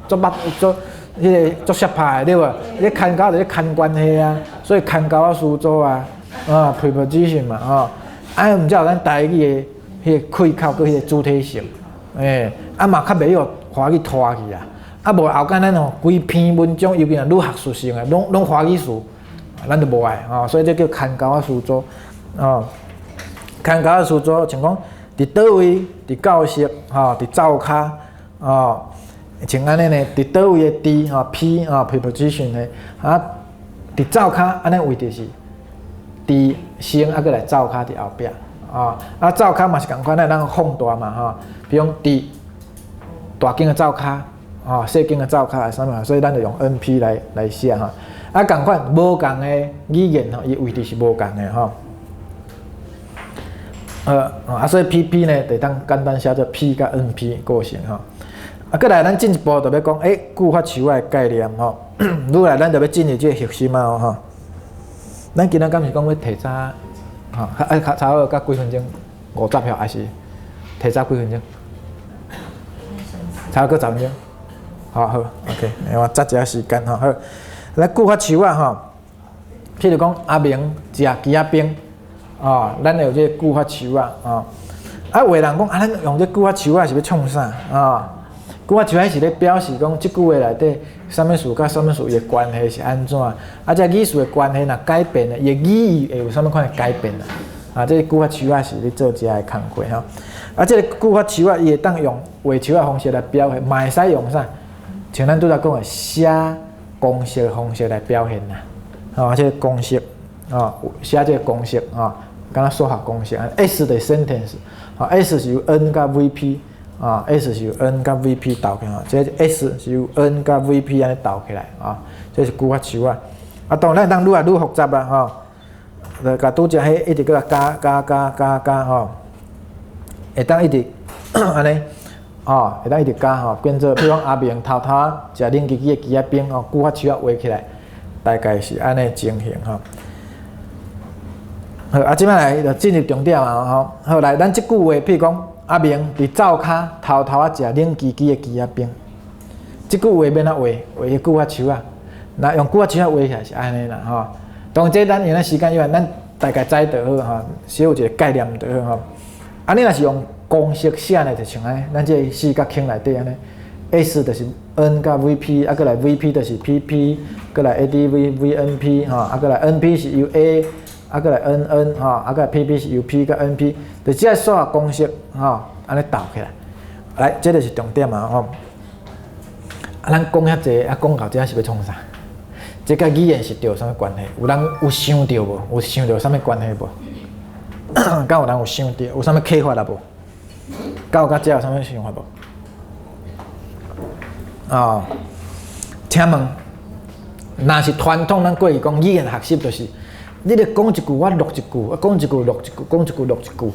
足捌足彼個足澀拍的對無？你牽鉤就是牽關係啊，所以牽鉤仔詞組啊，啊 preposition 嘛吼，啊毋才有咱台語的彼個開口閣彼個主體性，欸，啊嘛較袂予華語拖去啊，啊無後間咱吼規篇文章，尤其若愈學術性的，攏攏華語詞，咱就無愛吼，所以這叫牽鉤仔詞組。哦，牽鉤仔詞組，像講佇佗位，佇教室，吼，佇灶跤，哦，像按呢呢，佇佗位的佇吼 P 吼 preposition 的，啊，佇灶跤按呢位置是佇先，啊，閣來灶跤佇後壁，哦，啊，灶跤嘛是仝款，咱會當放大嘛，吼，比如講佇大間的灶跤，吼，細間的灶跤，啥物，所以咱就用 NP 來來寫吼，啊，仝款無仝的語言吼，伊位置是無仝的吼。啊，所以 P P 呢，就當簡單寫做 P 佮 N P 構成吼。啊，閣來咱進一步就欲講，欸，句法樹仔的概念吼。愈來咱就欲進入這個核心啊吼。咱今仔敢是講欲提早，吼，啊，較差不多到幾分鐘？50秒還是提早幾分鐘？差不多10分鐘。好好，OK，我節一下時間吼。好，來句法樹仔吼，譬如講阿明食枝仔冰。哦，咱有這個句法樹仔，哦，啊，有的人講啊，咱用這句法樹仔是欲創啥？啊，句法樹仔是咧表示講，這句話內底啥物詞佮啥物詞伊的關係是按怎？啊，這語詞的關係若改變了，伊的語義會有啥物款的改變啦？啊，這個句法樹仔是咧做這个工課吼。啊，這個句法樹仔伊會當用畫樹仔方式來表現，嘛會使用啥？像咱拄才講的寫公式方式來表現啦。哦，這個公式，哦，寫這個公式，哦。敢若數學公式，S 的 sentence，啊，S 是由 N 佮 VP，啊，S 是由 N 佮 VP 鬥起來，這 S 是由 N 佮 VP 按呢鬥起來，啊，這是句法樹仔。啊，當然當愈來愈複雜啦，吼，就共拄才彼一直閣加加加加加吼，會當一直按呢，哦，會當一直加吼，變做比如講阿明偷偷食冷吱吱的枝仔冰吼，句法樹仔畫起來，大概是按呢情形吼。好，啊，這擺來就進入重點啊！吼，好來，咱這句話，譬如講，阿明佇灶跤偷偷仔食冷吱吱的枝仔冰。這句話欲按怎畫？畫句法樹仔。那用句法樹仔畫起來是按呢啦，吼。當然，這咱用咱時間有限，咱大概知就好吼，小有一個概念就好吼。啊，你若是用公式寫呢，就像按呢，咱這個四角形內底按呢，S 就是 N 佮 VP，啊，閣來 VP 就是 PP，閣來 ADV VNP 吼，啊，閣來 NP 是由 A。啊，閣來 N N 吼，啊，閣來 P P 是由 P 佮 N P，就這個數學公式吼，按呢鬥起來，來，這就是重點啊吼。啊，咱講遐濟，啊，講到這是欲創啥？這佮語言習得有啥物關係？有人有想著無？有想著啥物關係無？敢有人有想著？有啥物啟發啊無？敢有佮這有啥物想法無？哦，請問，若是傳統，咱過去講語言學習就是，你咧講一句，我錄一句；啊，講一句錄一句，講一句錄一句。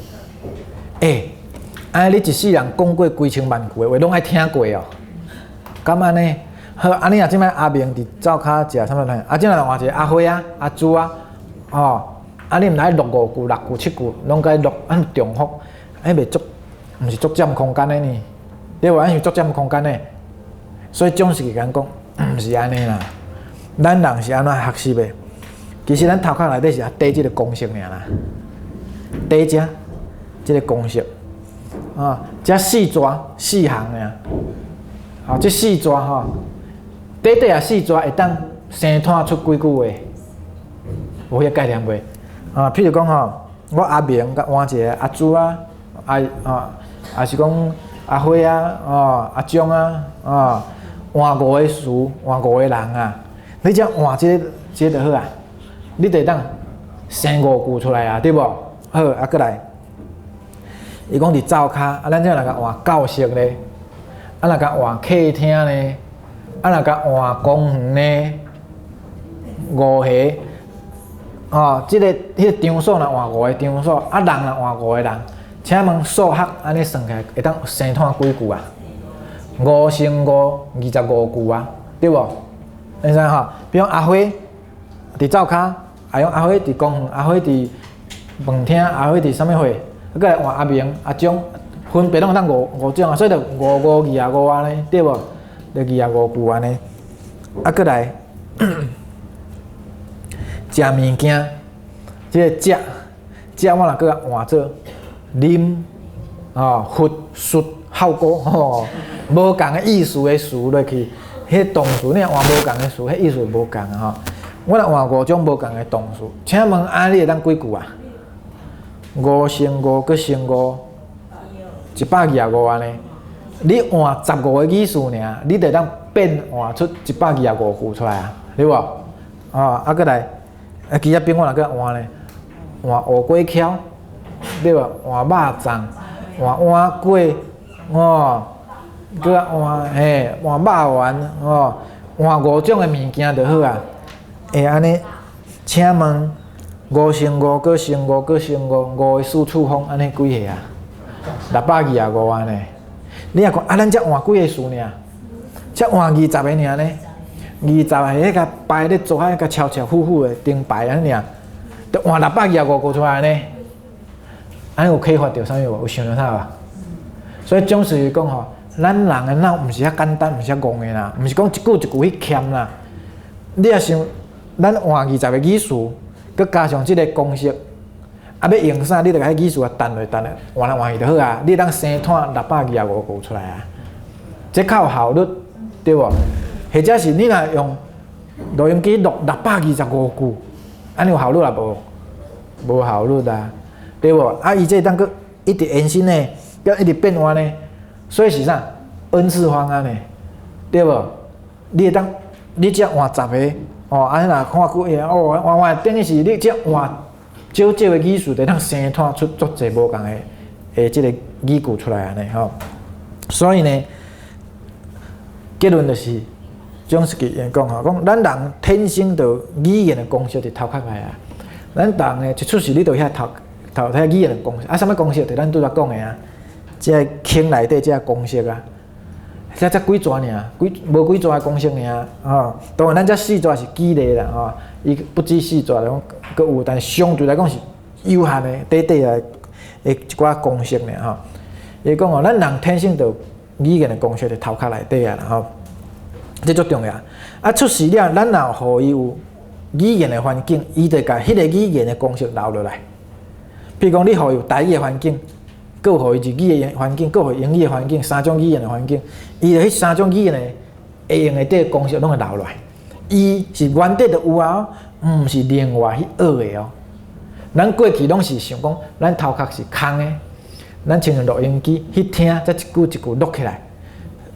欸，按呢你一世人講過幾千萬句的話，攏愛聽過哦。敢按呢？好，按呢若這擺阿明佇灶跤食啥物呢？啊，這擺換一個阿輝啊、阿朱啊，哦，啊，你毋愛錄五句、六句、七句，攏共伊錄，按呢重複，彼袂足，毋是足佔空間的呢？對無？按呢是足佔空間的。所以總是共咱講，毋是按呢啦。咱人是按怎學習的？其實咱頭殼內底是綴這個公式爾啦，綴這這個公式，啊，這四逝四項爾，啊，這四逝吼，短短啊四逝會當生湠出幾句話，有彼個概念袂？啊，譬如講吼，我阿明共換一个阿朱啊，阿啊，抑是講阿輝啊，哦，阿張啊，哦，換五个詞，換五个人啊，你只換這个這个就好啊，你就會當生五句出來啊，對無？好，啊，閣來，伊講佇灶跤，啊，咱這若共換教室咧，啊，若共換客廳咧，啊，若共換公園咧，五個，哦，這個彼個場所若換五個場所，啊，人若換五個人，請問數學按呢算起來會當生湠幾句啊？五乘五，25句啊，對無？你知吼？比如講阿輝佇灶跤，啊，用阿輝佇公園，阿輝佇飯廳，阿輝佇啥物貨？啊，閣來換阿明、阿張，分別攏會當五五種啊，所以就五五二十五按呢，對無？就25句按呢。啊，閣來食物件，這个食食我若閣換做啉，哦，佛術效果吼，無仝的意思的詞落去，彼動詞你若換無仝的詞，彼意思無仝吼。我若換五種無仝的動詞，請問按呢會當幾句啊？五乘五閣乘五，125按呢。你換15個語詞爾，你就會當變換出125句出來啊，對無？哦，啊，閣來，啊，枝仔餅我若閣換咧，換烏粿巧，對無？換肉粽，換碗粿，哦，閣換嘿，換肉丸，哦，換五種的物件就好啊。會按呢，請問五乘五閣乘五閣乘五，五的四次方按呢幾个啊？625按呢。你若講啊，咱才換幾個詞爾？才換20個爾呢？20個彼個排咧做啊，共超超呼呼的燈牌按呢爾，就換625個出來呢？按呢有啟發著啥物無？有想著啥無？所以總是講吼，咱人的腦毋是遐簡單，毋是遐戇的啦，毋是講一句一句去欠啦。你若想，咱換20個語詞，閣加上這个公式，啊，欲用啥？你就共彼語詞啊澹落澹落，換來換去就好啊。你會當生湠625句出來啊，這較有效率，對無？或者是你若用錄音機錄625句，按呢有效率也無？無效率啊，對無？啊，伊這當閣一直延伸呢，閣一直變換呢，所以是啥？N 次方按呢，對無？你會當，你只換十个，哦，按呢若看久哦，換換等於是你只換少少的語詞，就當生湠出足濟無仝的的這個語句出來按呢吼。所以呢，結論就是，總是伊講吼，講咱人天生就語言的公式佇頭殼內啊。咱人呢一出世你就遐頭頭遐語言的公式，啊，啥物公式？就咱拄才講的啊，這个坑內底這个公式啊，這才幾逝爾，幾無幾逝的公式爾，吼。當然咱這四逝是舉例啦，吼，伊不止四逝來講，閣有，但是相對來講是有限的，短短的的一寡公式爾吼。伊講哦，咱人天生就語言的公式佇頭殼內底啊啦吼，這足重要。啊，出世了，咱若予伊有語言的環境，伊就共彼个語言的公式留落來。譬如講，你予伊有台語的環境，閣予伊日語的環境，閣予伊英語的環境，三種語言的環境，伊就彼三種語言的會用的這個公式攏會留落來。伊是原底就有啊，毋是另外去學的哦。咱過去攏是想講，咱頭殼是空的，咱親像錄音機去聽，才一句一句錄起來。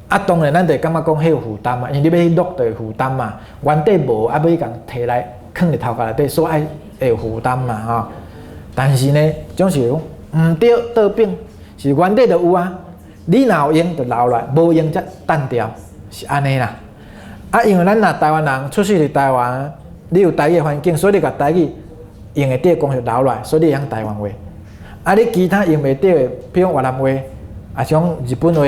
啊，當然咱就會感覺講彼有負擔嘛，因為你欲去錄就會負擔嘛。原底無，啊，欲去共提來囥佇頭殼內底，所以愛會有負擔嘛，吼。但是呢，總是講毋對，倒反是原底就有啊。你若有用就留來，無用才擲掉，是按呢啦。啊，因為咱若台灣人出世佇台灣，你有台語的環境，所以你共台語用會著公式留來，所以你會曉台灣話。啊，你其他用袂著的，比如講越南話，抑是講日本話、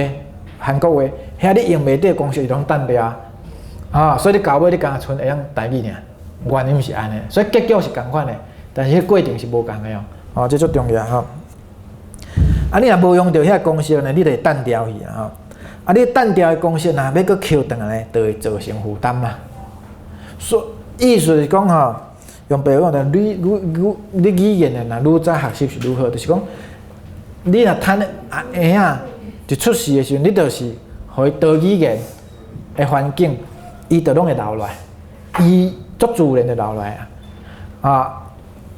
韓國話，遐你用袂著公式，伊攏擲掉啊。啊，所以你到尾你干焦賰會曉台語爾，原因是按呢，所以結局是仝款的，但是彼過程是無仝的哦。哦，這足重要吼。啊，你若無用著遐公式呢，你就會擲掉去啊吼。啊，你擲掉的公式若欲閣抾轉來，就會造成負擔啦。所意思是講吼，用白話講，你愈愈你語言的若愈早學習是愈好，就是講，你若趁啊嬰仔一出世的時陣，你就是予伊多語言的環境，伊就攏會留落來，伊足自然就留落來啊！啊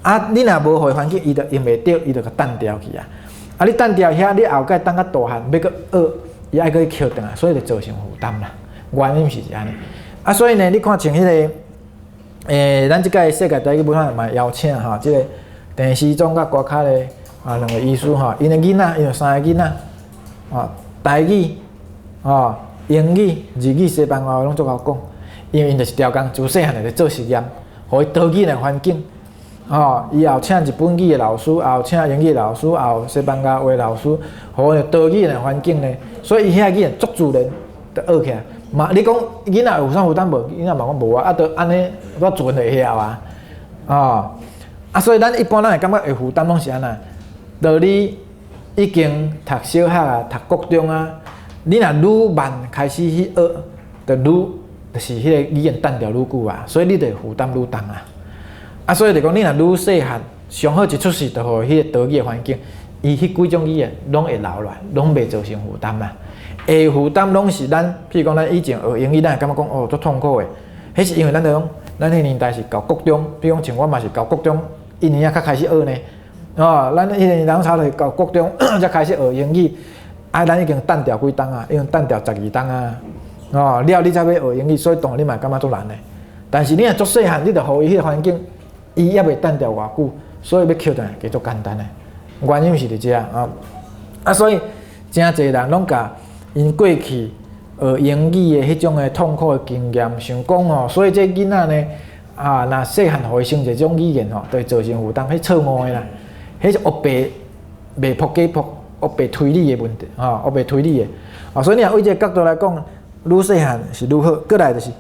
啊！你若無予伊環境，伊就用袂著，伊就共擲掉去啊！啊，你擲掉遐，你後蓋等較大漢欲閣學，伊愛閣去抾轉來，所以就造成負擔啦。原因是按呢。啊，所以呢，你看像彼個，咱這屆世界台語文化嘛邀請吼，這個鄭時宗佮歌卡的啊兩個醫師吼，𪜶的囡仔，𪜶有三个囡仔，啊，台語、啊英語、日語、西班牙話攏足𠢕講，因為𪜶就是調工自細漢就咧做實驗，予伊多語言環境，吼，伊也有請日本語的老師，也有請英語老師，也有西班牙話老師，予伊多語言的環境呢，所以伊遐語言足自然就學起來。嘛，你講囡仔有啥負擔無？囡仔嘛講無啊，啊，就按呢，我自然就會曉啊，哦，啊，所以咱一般咱會感覺會負擔攏是按怎？當你已經讀小學啊、讀國中啊，你若愈慢開始去學，就愈就是彼個語言擲掉愈久啊，所以你就會負擔愈重啊。啊，所以就講你若愈細漢，上好一出世就予彼個多語的環境，伊彼幾種語言攏會留落來，攏袂造成負擔啦。會負擔攏是咱，譬如講咱以前學英語，咱會感覺講哦足痛苦的，彼是因為咱就講，咱彼個年代是到國中，比如講像我嘛是到國中一年仔才開始學呢，哦，咱彼個年代差不多到國中才開始學英語，啊，咱已經擲掉幾冬啊，已經擲掉12冬啊，哦，了你才欲學英語，所以當然你嘛會感覺足難的。但是你若足細漢，你就予伊彼個環境，伊猶未擲掉偌久，所以欲抾轉來加足簡單的。原因是佇遮啊，啊，所以誠濟人攏共𪜶過去學英語的彼種的痛苦的經驗，想講吼，所以這囡仔呢，啊，若細漢予伊先一種語言吼，就會造成負擔，彼錯誤的啦，彼是烏白袂撲假撲，烏白推理的問題，吼，烏白推理的。啊，所以你若對這個角度來講，愈細漢是愈好。過來就是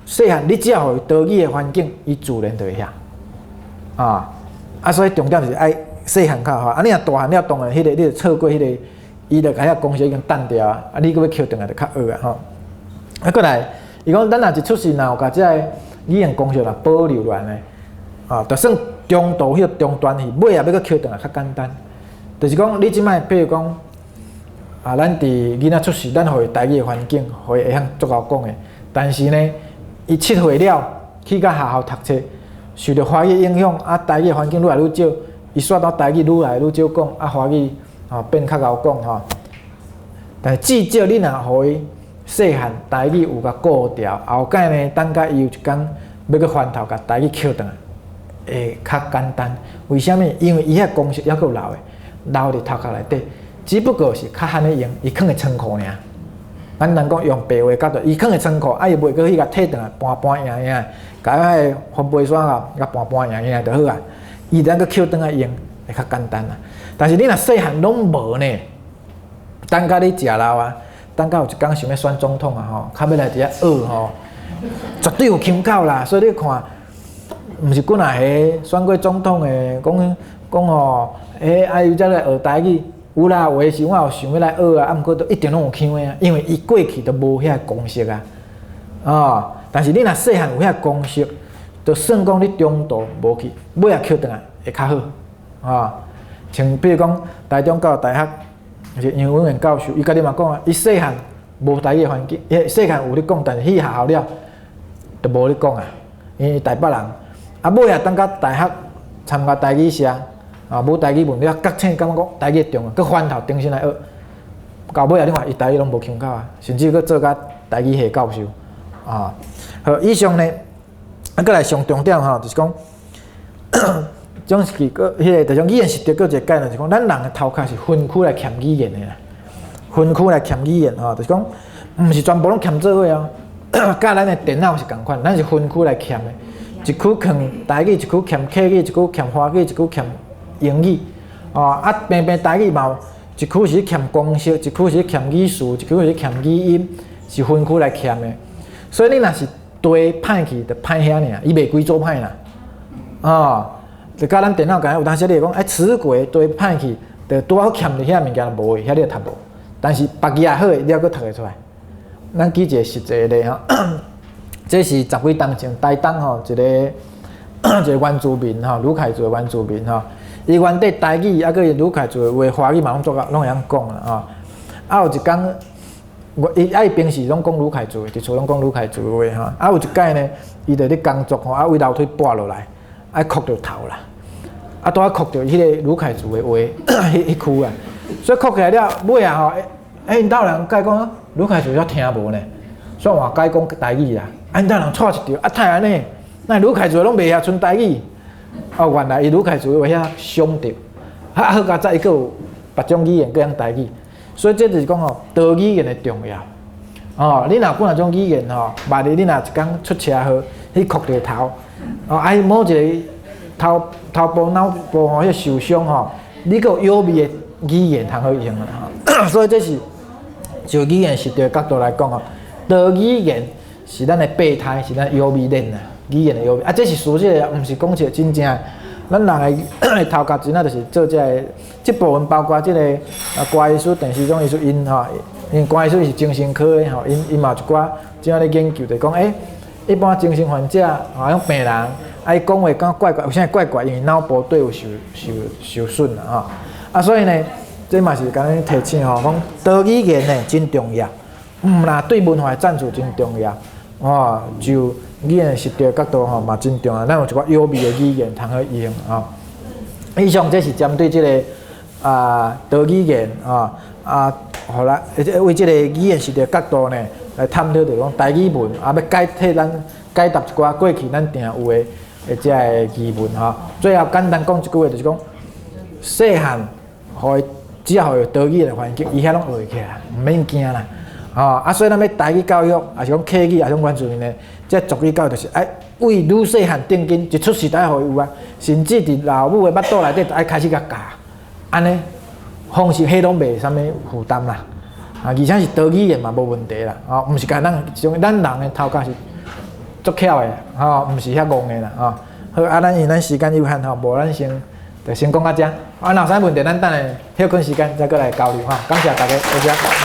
細漢，你只要予伊多語的環境，伊自然就會曉。啊，啊，所以重點是愛細漢較好。啊，你若大漢了，當然彼個你就錯過彼個。伊就共遐公式已經擲掉啊，啊，你閣欲抾轉來就較學啊吼。啊，過來，伊講咱若一出世，若有共這个語言公式若保留落來呢，啊，就算中途彼個中斷去，尾仔欲閣抾轉來較簡單。就是講，你這擺比如講，啊，咱佇囡仔出世，咱予伊台語的環境，予伊會曉足𠢕講的。但是呢，伊7歲了去到學校讀冊，受著華語影響，啊，台語的環境愈來愈少，伊煞到台語愈來愈少講，啊，華語。吼變較𠢕講吼，但是至少你若予伊細漢台語有共顧牢，後蓋呢，等甲伊有一工欲閣翻頭共台語抾轉來，會較簡單。為啥物？因為伊遐公式猶閣有留的，留佇頭殼內底，只不過是較罕咧用，伊囥佇倉庫爾。簡單講，用白話角度，伊囥佇倉庫，啊伊袂閣去共提轉來，搬搬贏贏，共彼个分貝刷啊，共搬搬贏贏就好啊。伊當閣抾轉來用，會較簡單啦。但是你若細漢攏無呢？等甲你食老啊，等甲有一工想欲選總統啊吼，較欲來佇遐學吼，絕對有腔口啦。所以你看，毋是幾若個選過總統的，講講吼，欸，啊伊才來學台語，有啦，有的時我有想欲來學啊，啊，毋過都一定攏有腔的啊，因為伊過去都無遐個公式啊，哦，但是你若細漢有遐公式，就算講你中途無去，尾仔抾轉來會較好，哦。像比如講，台中教育大學是楊文元教授，伊家己嘛講啊，伊細漢無台語環境，伊細漢有咧講，但是去學校了就無咧講啊，因為台北人，啊尾仔等到大學參加台語社，啊無台語文了，覺醒感覺講台語重要，閣翻頭重新來學，到尾仔你看伊台語攏無腔口啊，甚至閣做甲台語系教授，啊，好，以上呢，啊，閣來上重點吼，就是講。總是閣彼个，就是講語言習得閣一個概念，就是講咱人的頭殼是分區來欠語言的啦，分區來欠語言吼，就是講毋是全部攏欠做伙哦，佮咱的電腦是仝款，咱是分區來欠的，一區囥台語，一區欠客語，一區欠華語，一區欠英語，哦啊，平平台語嘛有一區是欠公式，一區是欠語詞，一區是欠語音，是分區來欠的。所以你若是對歹去，就歹遐爾，伊袂規組歹啦，哦。就佮咱電腦共款，有當時你會講，哎，詞軌對歹去，就拄好欠佇遐物件就無的，遐你就讀無。但是別頁好的，你猶閣讀會出來。咱舉一個實際例吼，這是十幾冬前台東吼一個一个原住民吼，魯凱族的原住民吼，伊原底台語啊，閣魯凱族的話，華語嘛攏做攏會曉講啦吼。啊，有一工，我伊啊伊平時攏講魯凱族的，佇厝攏講魯凱族的話吼。啊，有一擺呢，伊就咧工作吼，啊，為樓梯跋落來，啊，磕著頭啦。啊，拄仔磕著彼个魯凱族的話，彼彼區啊，所以磕起來了，尾啊吼，欸，𪜶兜人共講魯凱族遐聽無呢，所以換改講台語啦。啊，𪜶兜人掣一著，啊，哪會按呢？那魯凱族攏袂曉賰台語。哦，原來伊魯凱族的話遐傷著，啊，好佳哉伊閣有別種語言閣曉台語，所以這就是講吼，多語言的重要。哦，你若有幾若種語言吼，萬一你若一工出車禍，去磕著頭，哦，啊，某一个頭頭部、腦部吼，彼受傷吼，你閣有優美的語言通好用啦吼。所以這是就語言習得的角度來講吼，多語言是咱的備胎，是咱優美鏈啊，語言的優美啊，這是事實的，毋是講一個真正。咱人的頭殼真正就是做這个，這部分包括這个啊，郭醫師、鄭時中醫師𪜶吼，因為郭醫師是精神科的吼，𪜶𪜶嘛有一寡這樣咧研究，就講欸，一般精神患者吼，種病人，啊，伊講話講怪怪，有啥怪怪？因為腦部對有受受受損啦吼，啊，所以呢，這嘛是共咱提醒吼，講多語言呢真重要，毋啦對文化的贊助真重要，哦，就語言習得角度吼嘛真重要，咱有一寡優美的語言通好用吼。以上這是針對這个啊多語言啊啊，予咱為這个語言習得角度呢來探討，就講台語文啊，欲解替咱解答一寡過去咱定有的的這个疑問吼。最後簡單講一句話，就是講細漢予伊只要予伊多語言的環境，伊遐攏學會起來，毋免驚啦。吼啊，所以咱欲台語教育，抑是講客語，抑是講原住民的，這族語教育就是愛為愈細漢定根，一出世就愛予伊有啊，甚至佇老母的腹肚內底就愛開始共教，按呢方式彼攏袂啥物負擔啦。啊，而且是多語言嘛無問題啦，吼，毋是干咱像咱人的頭殼是足巧的，吼，毋是遐戇的啦，吼。好，啊，咱因為咱時間有限吼，無咱先就先講到遮。啊，若有啥問題，咱等下歇睏時間再閣來交流吼。感謝大家，多謝。